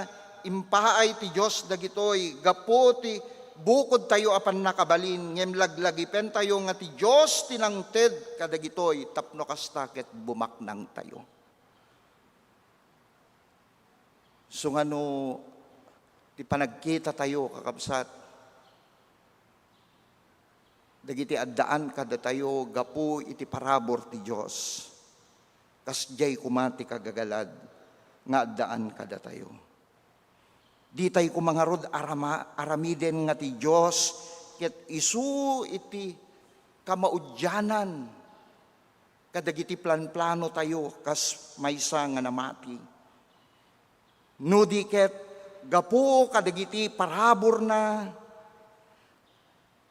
impaay ti Dios dagitoy gapu ti bukodtayo a pannakabalin, ngem laglagipentayo nga ti Dios ti nangted kadagitoy tapno kasta ket bumaknangtayo. Sungano ti panagkitatayo, kakabsat, dagiti addaan kadatayo gapu iti parabur ti Dios. Kasdiay koma ti kagagalad nga addaan kadatayo. Ditay koma ngarud arama-, aramiden nga ti Dios ket isu iti kamaudianan kadagiti planplanotayo kas maysa nga namati. No di ket gapu kadagiti paraburna,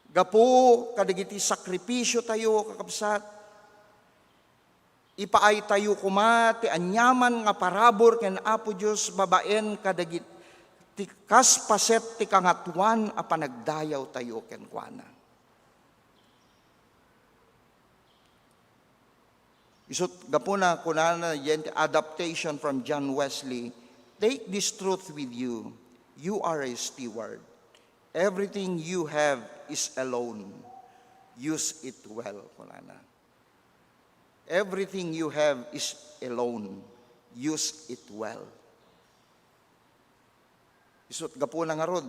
gapu kadagiti sakripisiotayo, kakabsat, ipaaytayo koma ti aniaman nga parabur ken Apo Dios babaen kadagiti kas paset ti Kangatoan a panagdayawtayo kenkuana. Isut' gapuna, kunana diay ti adaptation from John Wesley, "Take this truth with you. You are a steward. Everything you have is a loan. Use it well," kunana. "Everything you have is a loan. Use it well. Isut' gapuna ngarud,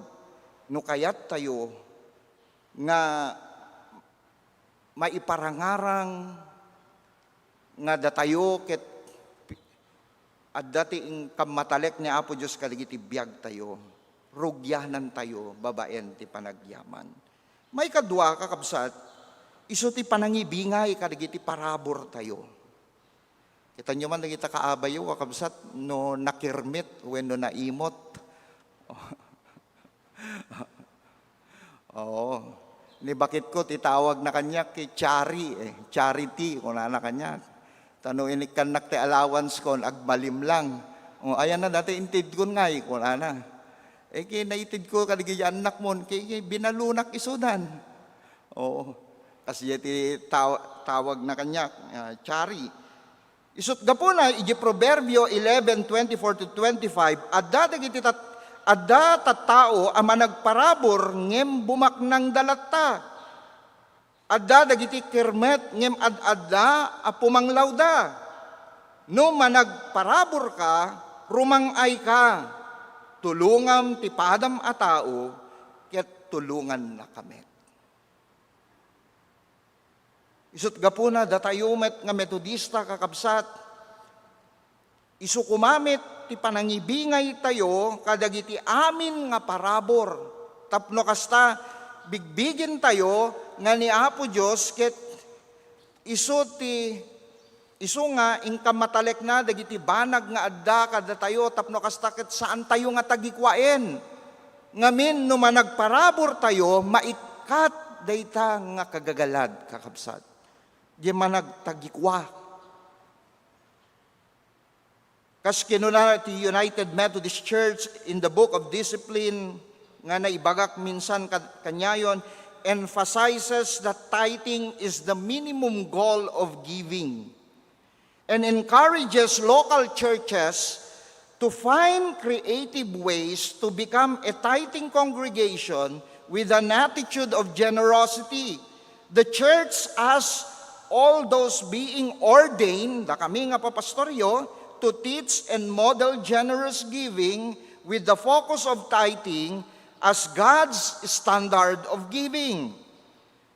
no kayattayo nga maiparangarang nga datayo ket pi-, adda ti inkammatalek ni Apo Dios kadagiti biagtayo, rugianantayo babaen ti panagyaman. Maikadua, kakabsat, isu ti panangibingay kadagiti paraburtayo. Kitanyo man dagita kaabayo, kakabsat, no nakirmit wenno naimot. Oo. Ni bakitko, ti tawagna kaniak, ti Chari, eh. Charity, kunana kaniak. Ta no inikkannak ti allowance kon, agmalim lang. O, ayan na, dati intidkon ngay, kunana. Eh, ki naitidko kadagiti annakmon, ki, ki binalunak isudan. Oo. Kas diay ti taw-, tawagna kaniak, ah, Chari. Isut' gapuna, iti Proverbio eleven twenty-four to twenty-five, adda dagiti tat-, adda tattao a managparabur ngem bumaknangda latta. Adda dagiti kirmet ngem ad-adda a pumanglawda. No managparaburka, rumang-ayka. Tulongam ti padam a tao, ket tulongannaka met. Isut' gapuna, datayo met nga Metodista, kakabsat, isu koma met ti panangibingaytayo kadagiti amin nga parabur. Tapno kasta, bigbigintayo nga ni Apo Dios ket isu ti Isu nga inkammatalekna dagiti banag nga adda kadatayo tapno kasta ket saantayo nga tagikuaen. Ngamin no managparaburtayo, maikkat dayta nga kagagalad, kakabsat. Diay managtagikua. Kas kinuna ti United Methodist Church in the Book of Discipline nga naibagak minsan kad-, kaniayon, emphasizes that tithing is the minimum goal of giving and encourages local churches to find creative ways to become a tithing congregation with an attitude of generosity. The church asks all those being ordained, dakami nga papastoryo, to teach and model generous giving with the focus of tithing as God's standard of giving.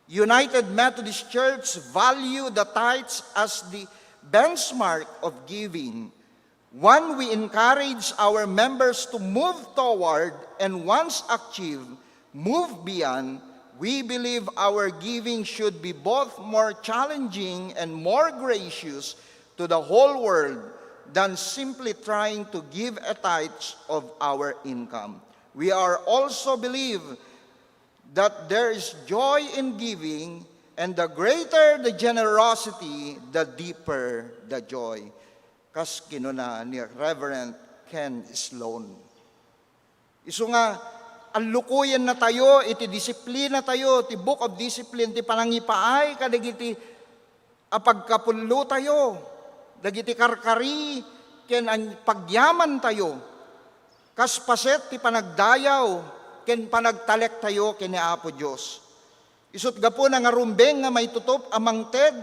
United Methodist Church value the tithes as the benchmark of giving. One we encourage our members to move toward, and once achieved, move beyond. We believe our giving should be both more challenging and more gracious to the whole world than simply trying to give a tithe of our income. We are also believe that there is joy in giving, and the greater the generosity, the deeper the joy. Kas kinuna ni Reverend Ken Sloan. Isu nga, allukuyennatayo iti disiplinatayo, ti Book of Discipline, ti panangipaay kadagiti a pagkapullotayo, dagiti karkari ken an-, pagyamantayo, kas paset ti panagdayaw ken panagtalektayo ken ni Apo Dios. Isut' gapuna nga rumbeng nga maitutop a mangted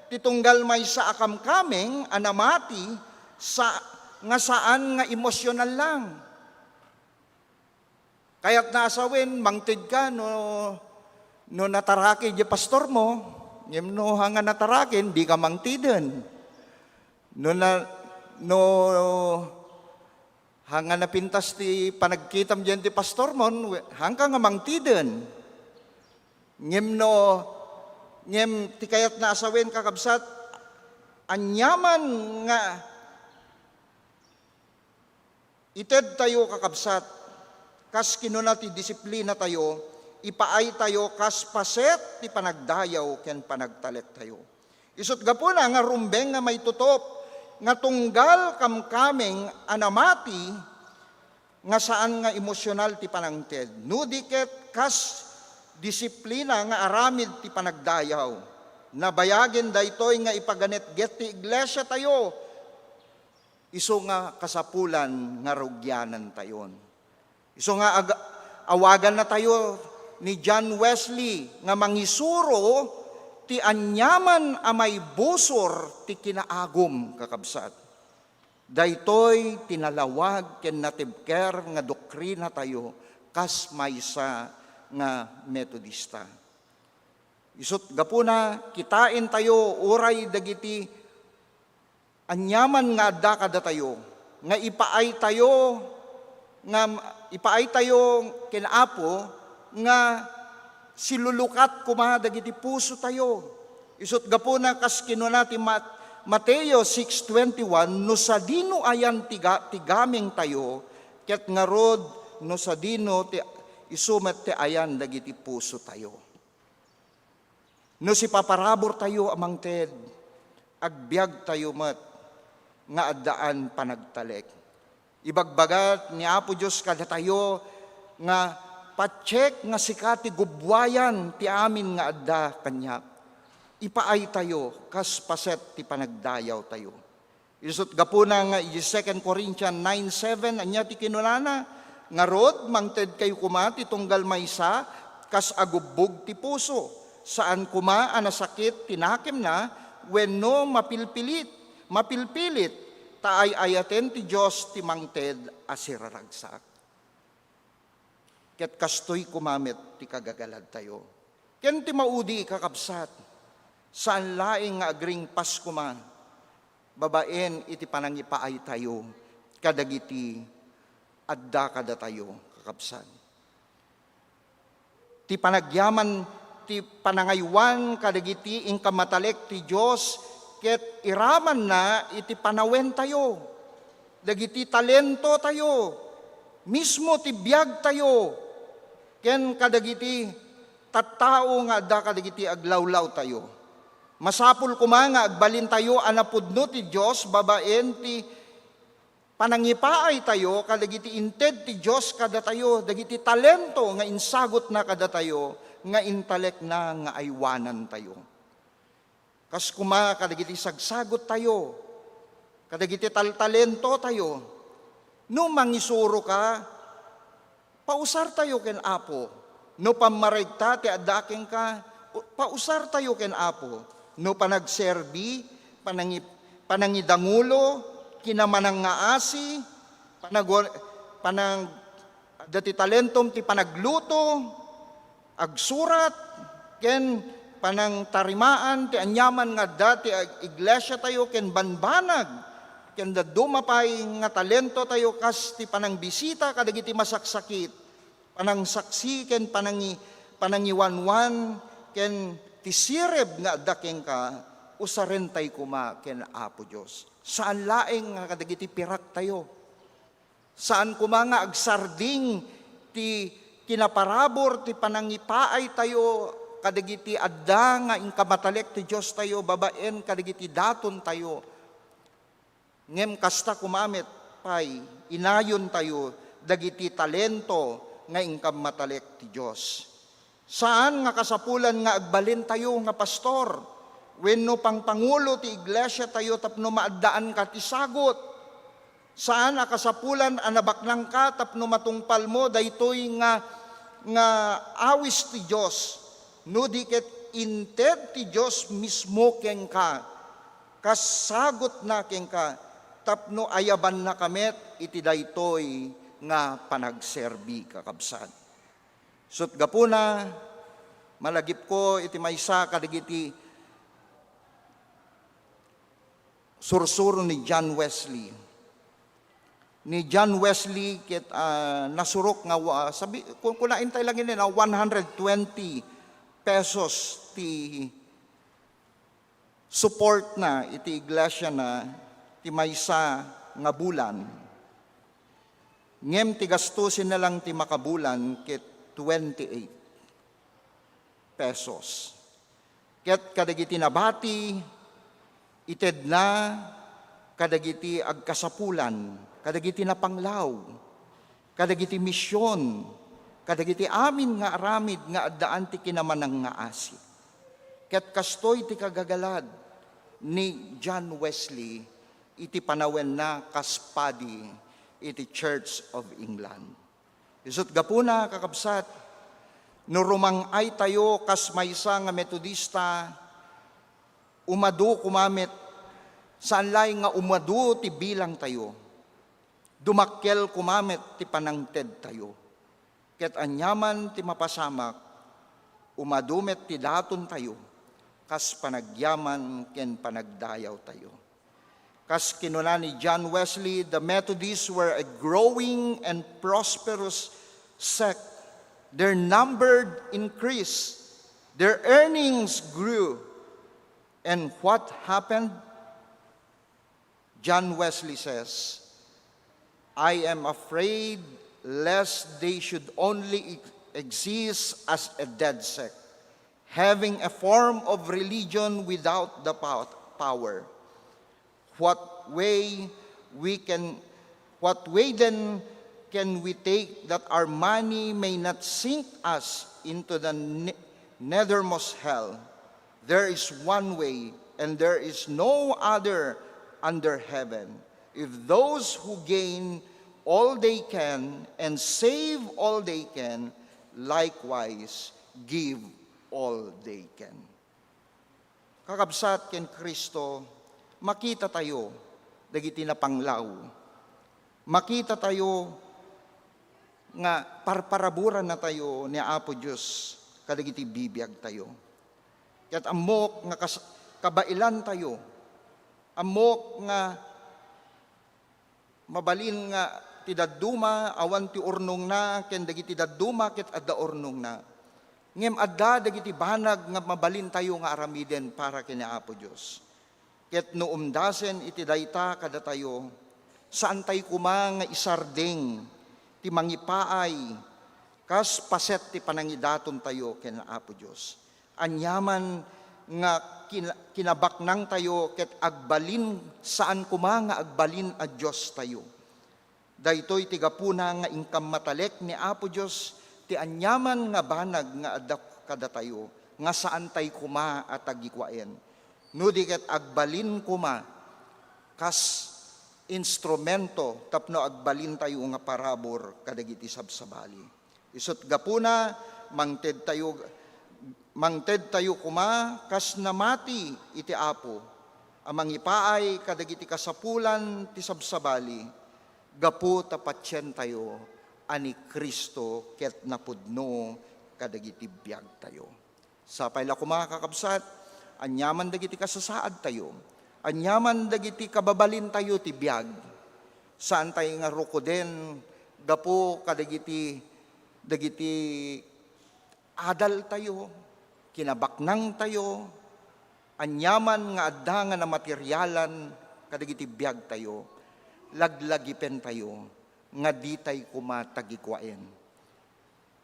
ti tunggal maysa a kamkameng a namati sa-, nga saan nga emosyonal lang. Kayatna a sawen, mangted ka no, no nataraki di pastor mo, ngem no hanga nataraken, di ka mangtiden. No na, no hanga napintas ti panagkitam diyan ti pastor mo, we-, hangka nga mangtiden. Ngem no, ngem ti kayatna a sawen, kakabsat, aniaman nga itedtayo, kakabsat, kas kinuna ti disiplinatayo, ipaaytayo kas paset ti panagdayaw ken panagtalektayo. Isut' gapuna nga rumbeng nga maitutop nga tunggal kamkameng a namati nga saan nga emosyonal ti panangted, no di ket kas disiplina nga aramid ti panagdayaw. Nabayagen daytoy nga ipaganetget ti iglesiatayo. Isu nga kasapulan nga rugianantayon. Isu nga ag-, awagannatayo ni John Wesley nga mangisuro ti aniaman a maibusor ti kinaagum, kakabsat. Daytoy ti nalawag ken natibker nga doktrinatayo kas maysa nga Metodista. Isut' gapuna, kitaentayo uray dagiti aniaman nga adda kadatayo, nga ipaaytayo, nga ipaaytayo ken Apo nga silulukat koma dagiti pusotayo. Isut' gapuna, kas kinuna ti Mat-, Mateo six twenty-one, "No sadino ayan ti ga-, ti gamengtayo, ket ngarud no sadino ti isu met ti ayan dagiti pusotayo." No sipaparaburtayo a mangted, agbiagtayo met nga addaan panagtalek. Ibagbaga ni Apo Dios kadatayo nga, "Patiek nga sika ti gubbuayan ti amin nga adda kaniak. Ipaaytayo kas paset ti panagdayawtayo." Isut' gapuna nga iti Second Corinthians nine seven, ania ti kinunana? "Ngarud, mangtedkayo koma ti tunggal maysa kas agubbog ti puso. Saan koma a nasakit ti nakemna wenno mapilpilit, mapilpilit, ta ay-ayaten ti Dios ti mangted a siraragsak." Ket kastoy koma met ti kagagaladtayo. Ken ti maudi, kakabsat, saan laeng nga agringpas koma babaen iti panangipaaytayo kadagiti adda kadatayo, kakabsat. Ti panagyaman ti panangaywan kadagiti inka matalek ti Dios ket iramanna iti panawentayo, dagiti talentotayo, mismo ti biagtayo, ken kadagiti tattao nga adda kadagiti aglawlawtayo. Masapul koma nga agbalintayo a napudno ti Dios babaen ti panangipaaytayo kadagiti inted ti Dios kadatayo, dagiti talento nga insagutna kadatayo nga intalekna nga aywanantayo. Kas koma kadagiti sagsaguttayo, kadagiti taltalentotayo, no mangisuroka, pausartayo ken Apo. No pammaregta ti adda kenka, u-, pausartayo ken Apo. No panagserbi, panangi-, panangidangulo, kinamanangngaasi, panagwa-, panang-, adda ti talentom ti panagluto, agsurat, ken panangtarimaan ti aniaman nga adda ti ag-, iglesiatayo ken banbanag, ken dadduma pay nga talentotayo kas ti panangbisita kadagiti masaksakit, panangsaksi ken panangi-, panangiwanwan, ken ti sirib nga adda kenka, usarentay koma ken Apo Dios. Saan laeng nga kadagiti piraktayo. Saan koma nga agsarding ti kinaparabur ti panangipaaytayo kadagiti adda nga inka matalek ti Diostayo babaen kadagiti datontayo. Ngem kasta koma met pay, inayontayo dagiti talento nga inka matalek ti Dios. Saan nga kasapulan nga agbalintayo nga pastor wenno pangpangulo ti iglesiatayo tapno maaddaanka ti sagut. Saan a kasapulan a nabaknangka tapno matungpalmo daytoy nga, nga awis ti Dios, no di ket inted ti Dios mismo kenka, kas sagutna kenka, tapno ayabannaka met iti daytoy nga panagserbi, kakabsat. Isut' gapuna, malagipko iti maysa kadagiti sursuro ni John Wesley. Ni John Wesley ket, ah, nasurok nga wa-, sabi, kun-, kunaen tayo lang ini na one hundred twenty pesos ti support na iti iglesia na ti maysa nga bulan. Ngem ti gastusen na lang ti makabulan ket twenty-eight pesos. Ket kadagiti nabati, itedna kadagiti agkasapulan, kadagiti napanglaw, kadagiti mision, kadagiti amin nga aramid nga addaan ti kinamanangngaasi. Ket kastoy ti kagagalad ni John Wesley iti panawenna kas padi iti Church of England. Isut' gapuna, kakabsat, no rumang-aytayo kas maysa nga Metodista, umadu koma met Saan laeng nga umadu ti bilangtayo, dumakkel koma met ti panangtedtayo. Ket aniaman ti mapasamak, umadu met ti datontayo, kas panagyaman ken panagdayawtayo. Kas kinuna ni John Wesley, the Methodists were a growing and prosperous sect. Their number increased, their earnings grew, and what happened? John Wesley says, "I am afraid lest they should only ex-, exist as a dead sect, having a form of religion without the pow-, power." What way we can, what way then can we take that our money may not sink us into the ne-, nethermost hell? There is one way, and there is no other under heaven. If those who gain all they can and save all they can, likewise give all they can. Kakabsat ken Cristo, makitatayo dagiti napanglaw. Makitatayo nga parparaburannatayo ni Apo Dios kadagiti bibiagtayo. Ket ammok nga kas-, kabailantayo, ammok nga mabalin nga ti dadduma awan ti urnongna, ken dagiti dadduma ket adda urnongna. Ngem adda dagiti banag nga mabalintayo nga aramiden para ken ni Apo Dios. Ket no umdasen iti dayta kadatayo, saantay koma nga isardeng ti mangipaay kas paset ti panangidatontayo ken Apo Dios. Aniaman nga kin-, kinabaknangtayo ket agbalin, saan koma nga agbalin a diostayo. Daytoy ti gapuna nga inka matalek ni Apo Dios ti aniaman nga banag nga adda kadatayo, nga saantay koma a tagikuaen. No di ket agbalin koma kas instrumento tapno agbalintayo nga parabur kadagiti sabsabali. Isut' gapuna, mangtedtayo, mangtedtayo koma kas namati iti Apo, a mangipaay kadagiti kasapulan ti sabsabali, gapu ta patientayo a ni Cristo ket napudno kadagiti biagtayo. Sapay la koma, kakabsat, aniaman dagiti kasasaadtayo, aniaman dagiti kababalintayo ti biag, saantay nga rukoden gapu kadagiti, dagiti adaltayo, kinabaknangtayo, aniaman nga adda nga namaterialan kadagiti biagtayo, laglagipentayo nga ditay koma tagikuaen.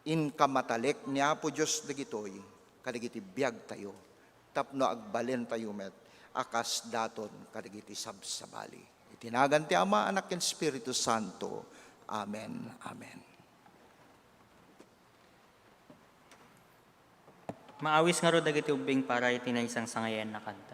Inka matalek ni Apo Dios dagitoy kadagiti biagtayo tapno agbalentayo met a kas daton kadagiti sabsabali. Iti nagan ti Ama, Anak, ken Espiritu Santo. Amen. Amen. Maawis ngarud dagiti ubbing para iti naisangsangayan a kanta.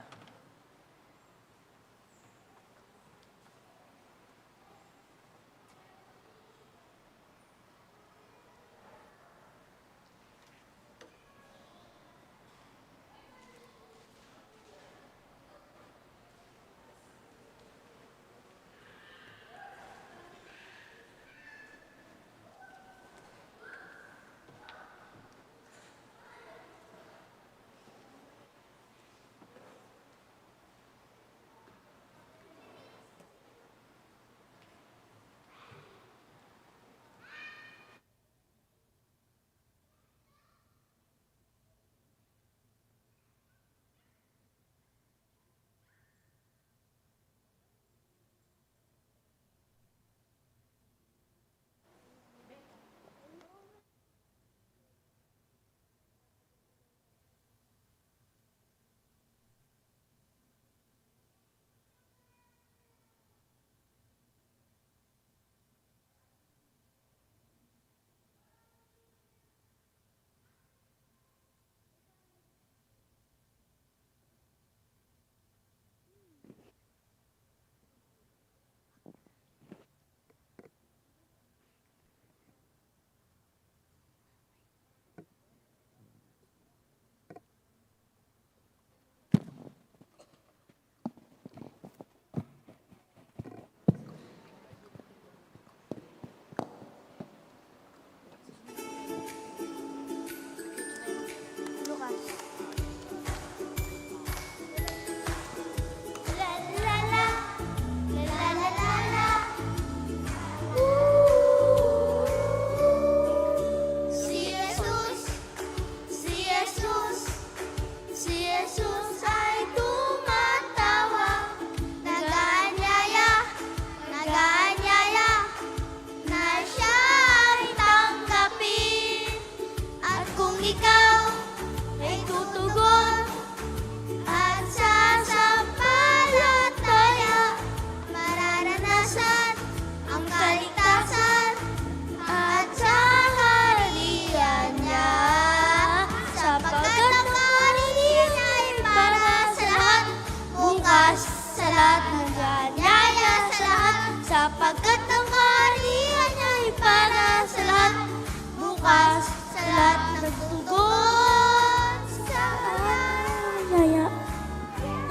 Ikaw ay tutugon at sasampalataya, mararanasan ang kaligtasan at kaharian niya, sapagkat ang kaharian niya ay para sa lahat, bukas sa lahat, nag-aanyaya sa lahat, sapagkat ang kaharian niya ay para sa lahat, bukas sa lahat, nagtutugon sa kanya. Yaya.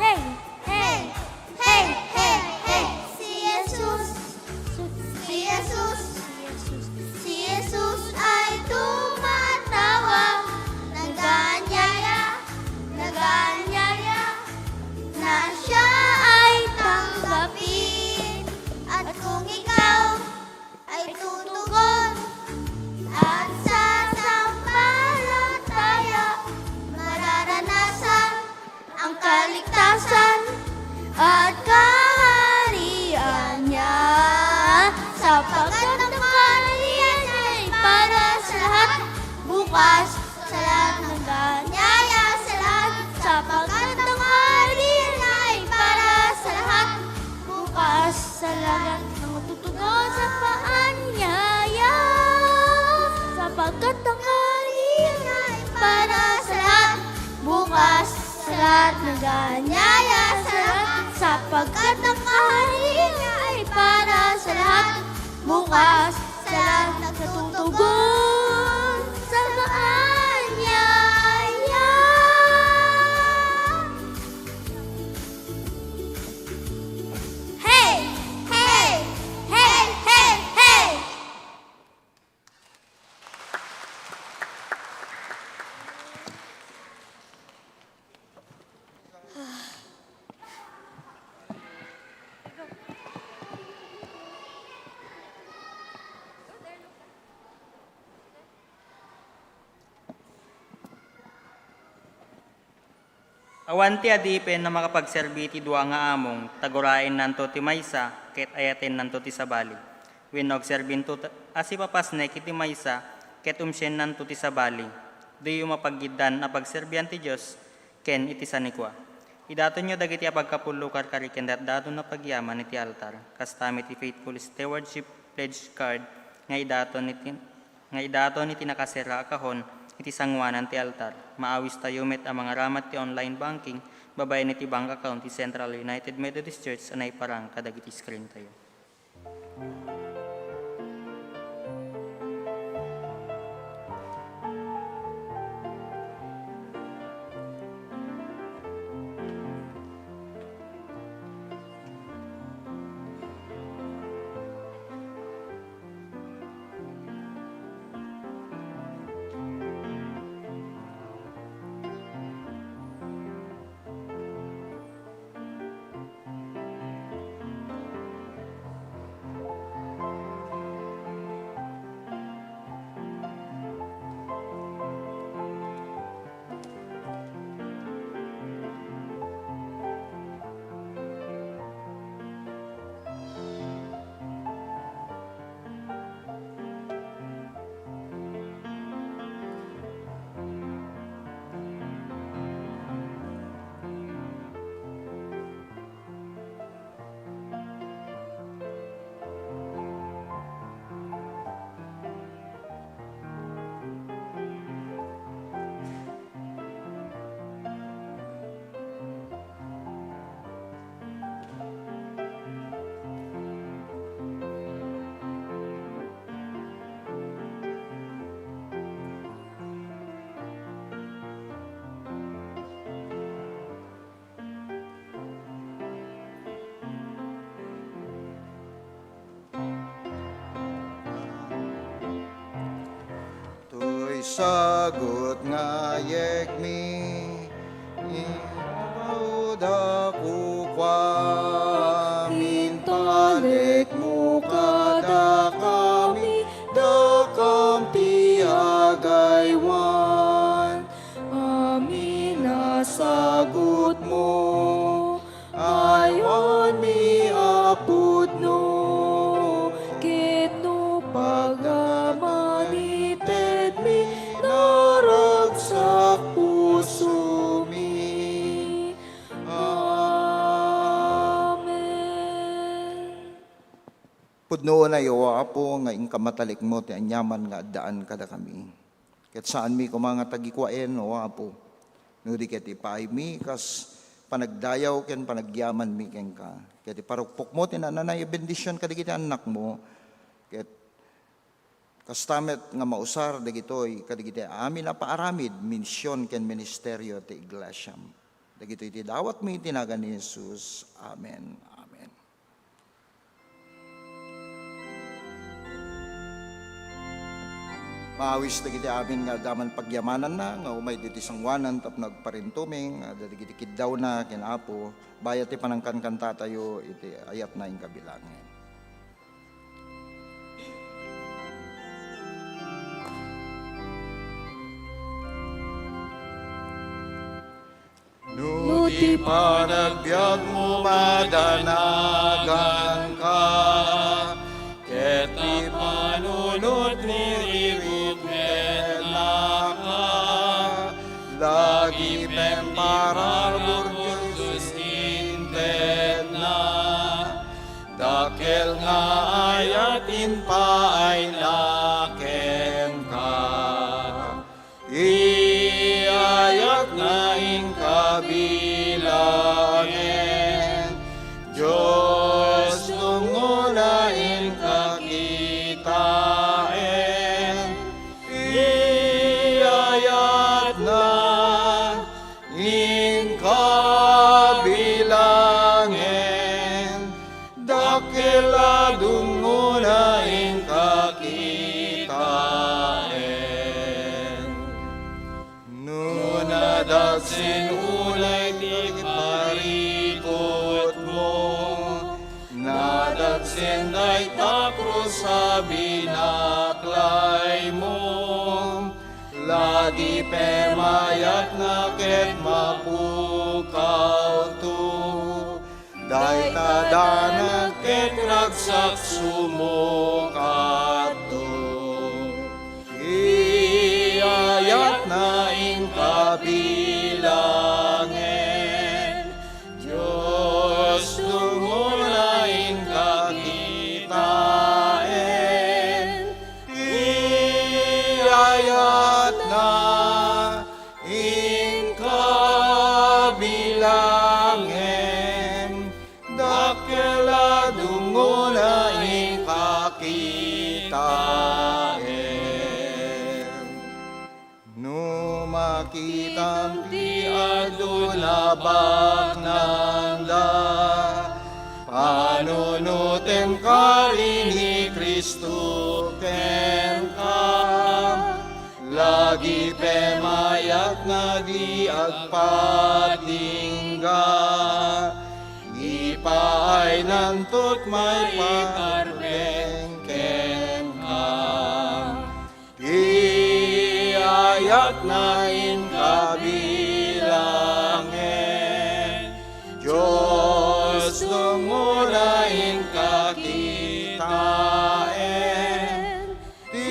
Hey! Hey! Hey! Hey! Hey! Si Jesus, si Jesus, si Jesus ay tumatawag. Nag-aanyaya, nag-aanyaya na siya ay tanggapin. At kung ikaw ay tutugon at sasampalataya, mararanasan ang kaligtasan at kaharian niya, sapagkat ang kaharian niya ay para sa lahat, bukas sa lahat, nag-aanyaya sa lahat, sapagkat ang kaharian niya ay para sa lahat, bukas sa lahat, nagtutugon sa paanyaya, sapagkat ang kaharian niya ay para sa lahat, bukas sa lahat, nag-aanyaya sa lahat, sapagkat ang kaharian niya ay para sa lahat, bukas sa lahat, nagtutugon sa kaanyaya. Hey! Hey! Hey! Hey! Hey! Awan ti adipen a makapagserbi iti dua nga among, ta guraennanto ti maysa ket ayatennanto ti sabali. Wenno agserbinto ta-, a sipapasnek iti maysa ket umsiennanto ti sabali. Diyo mapaggiddan a pagserbian ti Dios ken iti sanikua. Idatonyo dagiti a pagkapullo, karkari ken datdaton a pagyaman iti altar, kasta met ti faithful stewardship pledge card nga idaton iti nga idaton iti nakasera a kahon iti sangoanan ti altar. Maawistayo met a mangaramat ti online banking babaen iti bank account ti Central United Methodist Church a naiparang kadagiti screen tayo. Toy sagut nga yegmi, inawda kukua, mintalekmo kadakami, dakam ti agaywan. Amin a sagutmo, aywanmi a pudno, ket no pagamanitedmi, narag Pudno unay, O Apo, nga inka matalekmo ti aniaman nga addaan kadakami. Ket saanmi koma nga tagikuaen, O Apo, no di ket ipaaymi kas panagdayaw ken panagyamanmi kenka. Ket iparukpokmo ti nananaya bendision kadagiti annakmo, ket kasta met nga mausar dagitoy kadagiti amin a paaramid, mision ken ministerio ti iglesiam. Dagitoy ti dawatmi iti nagan ni Jesus. Amen. Amen. Maawis dagiti amin nga adda man pagyamananna nga umay ditoy sangoanan tapno agparintumeng, adda dagiti kiddawna ken Apo, bayat ti panangkankantatayo iti ayatna inka bilangen. No ti panagbiagmo madanaganka, ket ti panunotmo ribukennaka, lagi pay parabur Dios intedna, dakkel nga ayat impaayna kenka. Ti ayatna inka bilangen, Dios, dungngona inka kitaen. Ti ayatna inka bilangen, dakkel a dungngona inka kitaen. No nadagsen unay ti parikutmo, nadagsen dayta krus a binaklaymo, lagi pay mayatna ket mapukawto. Dayta danag ket ragsak sumukatto. Ti ayatna inka bilangen, Dios, dungngona inka kitaen. Ti ayatna inka bilangen, dakkel a dungngona inka kitaen. No makitam ti adu a baknangda, panunotem karin ni Cristo kenka. Lagi pay mayatna di agpatingga, ipaaynan to't maiparbeng kenka. Ti ayatna inka bilangen, Dios, dungngona inka kitaen. Ti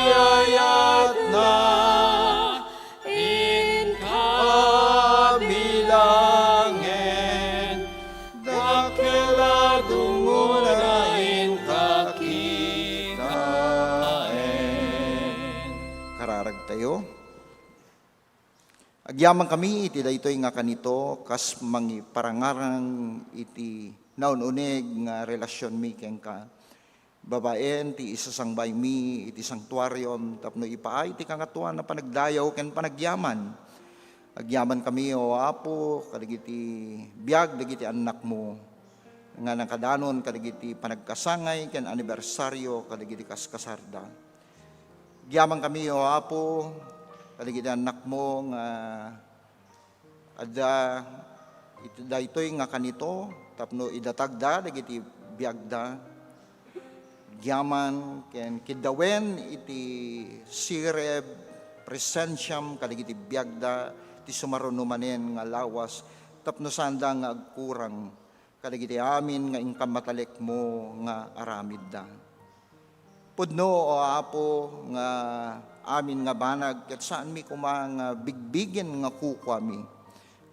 ayatna inka bilangen, dakkel a dungngona inka kitaen. Kararagtayo. Agyamankami iti daytoy nga kanito kas mangiparangarang iti naun-uneg nga relasionmi kenka. Babaen ti isasangbaymi iti sanktuarium tapno ipaay ti Kangatoan a panagdayaw ken panagyaman. Agyamankami, O Apo, kadagiti biag dagiti annakmo nga nakadanon kadagiti panagkasangay ken anibersario kadagiti kaskasarda. Agyamankami, O Apo, kadagiti annakmo nga adda iti daytoy nga kanito tapno idatagda dagiti biagda. Agyamankami ken kiddawen iti sireb, presensiam kadagiti biagda ti sumaruno manen nga lawas tapno saanda nga agkurang kadagiti amin nga inka matalekmo nga aramidda. Pudno, O Apo, nga amin nga banag ket saanmi koma nga bigbigen nga kukuami.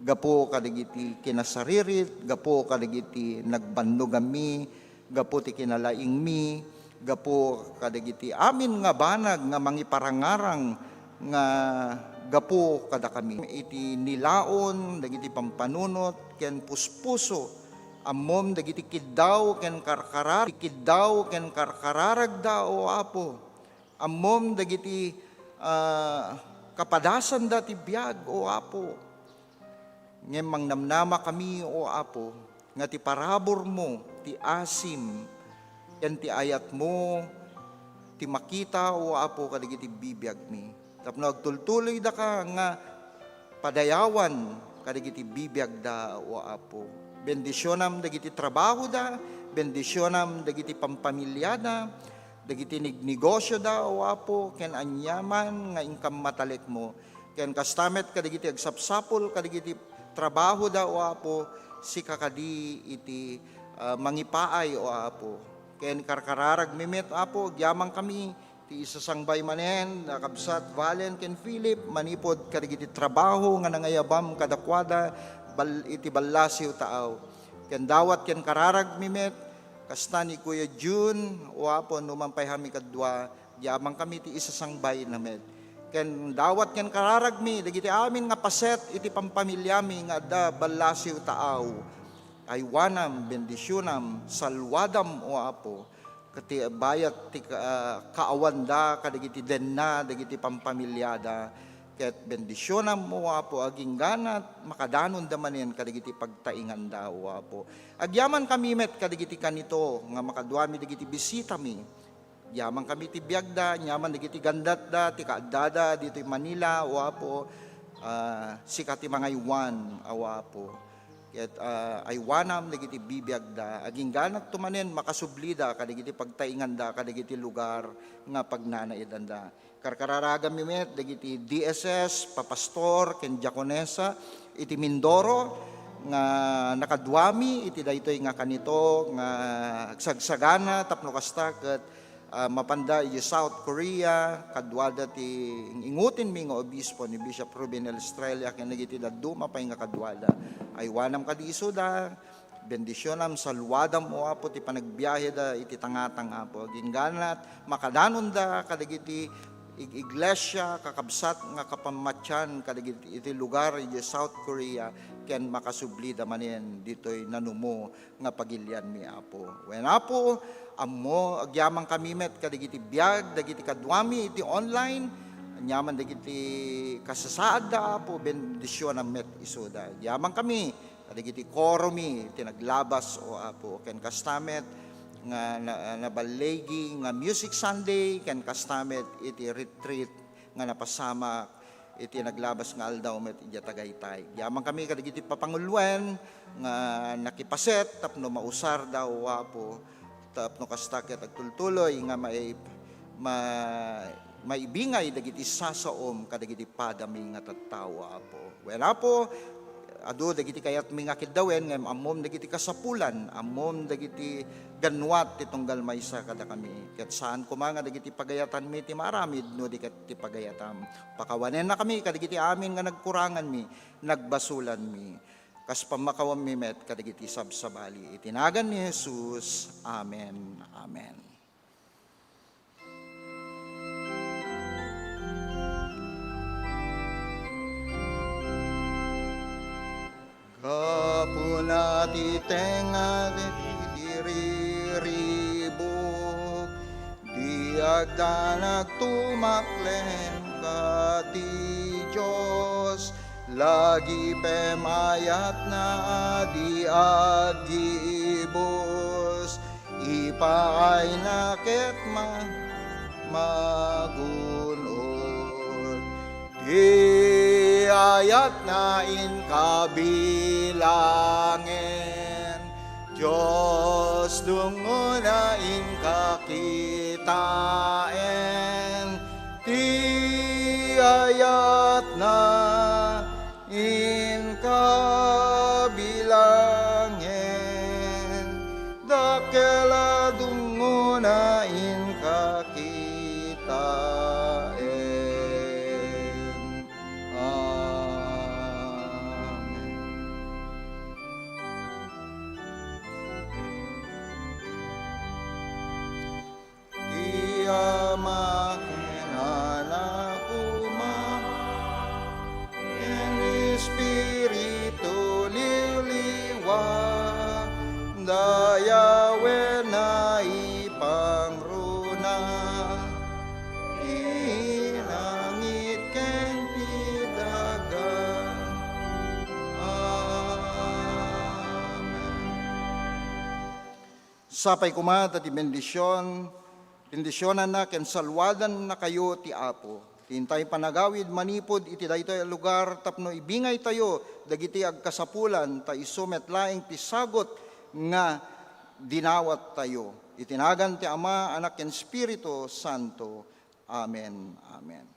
Gapu kadagiti kinasaririt, gapu kadagiti nagbannoganmi, gapu ti kinalaingmi, gapu kadagiti amin nga banag nga mangiparangarang nga gapu kadakami. Iti nilaon dagiti pampanunot ken puspuso, ammom dagiti kiddaw ken karkarar-, kiddaw ken karkararagda, O Apo. Ammom dagiti, ah, kapadasanda ti biag, O Apo. Ngem mangnamnamakami, O Apo, nga ti paraburmo ti asim ken ti ayatmo ti makita, O Apo, kadagiti bibiagmi. Tapno agtultuloydaka nga padayawan kadagiti bibiagda, O Apo. Bendisionam dagiti trabahoda, bendisionam dagiti pampamiliada, dagiti nignegosioda, O Apo, ken aniaman nga inkam matalekmo. Ken kasta met kadagiti agsapsapul kadagiti trabahoda, O Apo, sika kadi iti, ah, mangipaay, O Apo. Ken karkararagmi met, Apo, agyamankami ti isasangbay manen a kabsat Valen ken Philip manipud kadagiti trabaho nga nangayabam kadakuada bal-, iti ballasiw taaw. Ken dawat ken kararagmi met, kasta ni Kuya Jun, O Apo, no man pay kami kadua, agyamankami ti isasangbay na met. Ken dawat ken kararagmi, dagiti amin nga paset iti pampamiliami nga adda ballasiw taaw. Aywanam, bendisionam, salwadam, O Apo. Ket ti bayat ti ka-, ah, kaawanda kadagiti denna, dagiti pampamiliada, ket bendisionam, O Apo, agingganat makadanonda manen kadagiti pagtainganda, O Apo. Agyamankami met kadagiti kanito nga makaduami dagiti bisitami. Agyamankami ti biagda, aniaman dagiti gandatda, ti kaaddada ditoy Manila, O Apo, ah, sika ti mangaywan, O Apo. Ket, ah, aywanam dagiti bibiagda. Agingganat to manen makasublida kadagiti pagtainganda kadagiti lugar nga pagnanaedanda. Karkararagami met dagiti D S S, papastor, ken diakonesa iti Mindoro nga nakaduami iti daytoy nga kanito nga agsagsagana tapno kasta ket ah, mapanda idiay South Korea, kaduada ti ingutinmi nga obispo ni Bishop Ruben L. Estrella ken dagiti dadduma pay nga kaduada. Aywanam kadi isuda, bendisionam, salwadam, O Apo, ti panagbiaheda iti tangatang, Apo. Agingganat, makadanonda kadagiti ig-, iglesia, kakabsat nga kapammatian kadagiti iti lugar idiay South Korea, ken makasublida manen ditoy nanumo nga pagilianmi, Apo. Wen, Apo, ammo, agyamankami met kadagiti biag dagiti kaduami iti online, aniaman dagiti kasasaadda, Apo, bendisionam met isuda. Agyamankami kadagiti koromi ti naglabas, O Apo, ken kasta met nga na-, naballigi nga Music Sunday, ken kasta met iti retreat nga napasamak iti naglabas nga aldaw met idiay Tagaytay. Agyamankami kadagiti papanguloen nga nakipaset tapno mausarda, O Apo, tapno kasta ket agtultuloy nga mai-, ma-, maibingay dagiti sasaom kadagiti padami nga tattao, Apo. Wen, Apo, adu dagiti kayatmi nga kiddawen, ngem ammom dagiti kasapulan, ammom dagiti gannuat ti tunggal maysa kadakami. Ket saan koma nga dagiti pagayatanmi ti maaramid no di ket ti pagayatam. Pakawanennakami kadagiti amin nga nagkuranganmi, nagbasulanmi, kas pammakawanmi met kadagiti sabsabali. Iti nagan ni Jesus. Amen. Amen. Gapuna ti tengnga ti riribuk, di agdanag tumakleng ka ti Dios, lagi pemayatna a di aggiibus. Ipaayna ket ma-, magun-od. Ti ayatna inka bilangen, Dios dungngona inka kitaen. Ti ayatna inka bilangen, dakkel a dungngona inka kitaen. Amen. Sapay koma ta ti bendision, bendisionanna ken salwadannakayo ti Apo. Ti intay panagawid manipud iti daytoy a lugar tapno ibingaytayo dagiti agkasapulan, ta isu met laeng ti sagut nga dinawattayo. Iti nagan ti Ama, Anak, ken Espiritu Santo. Amen. Amen.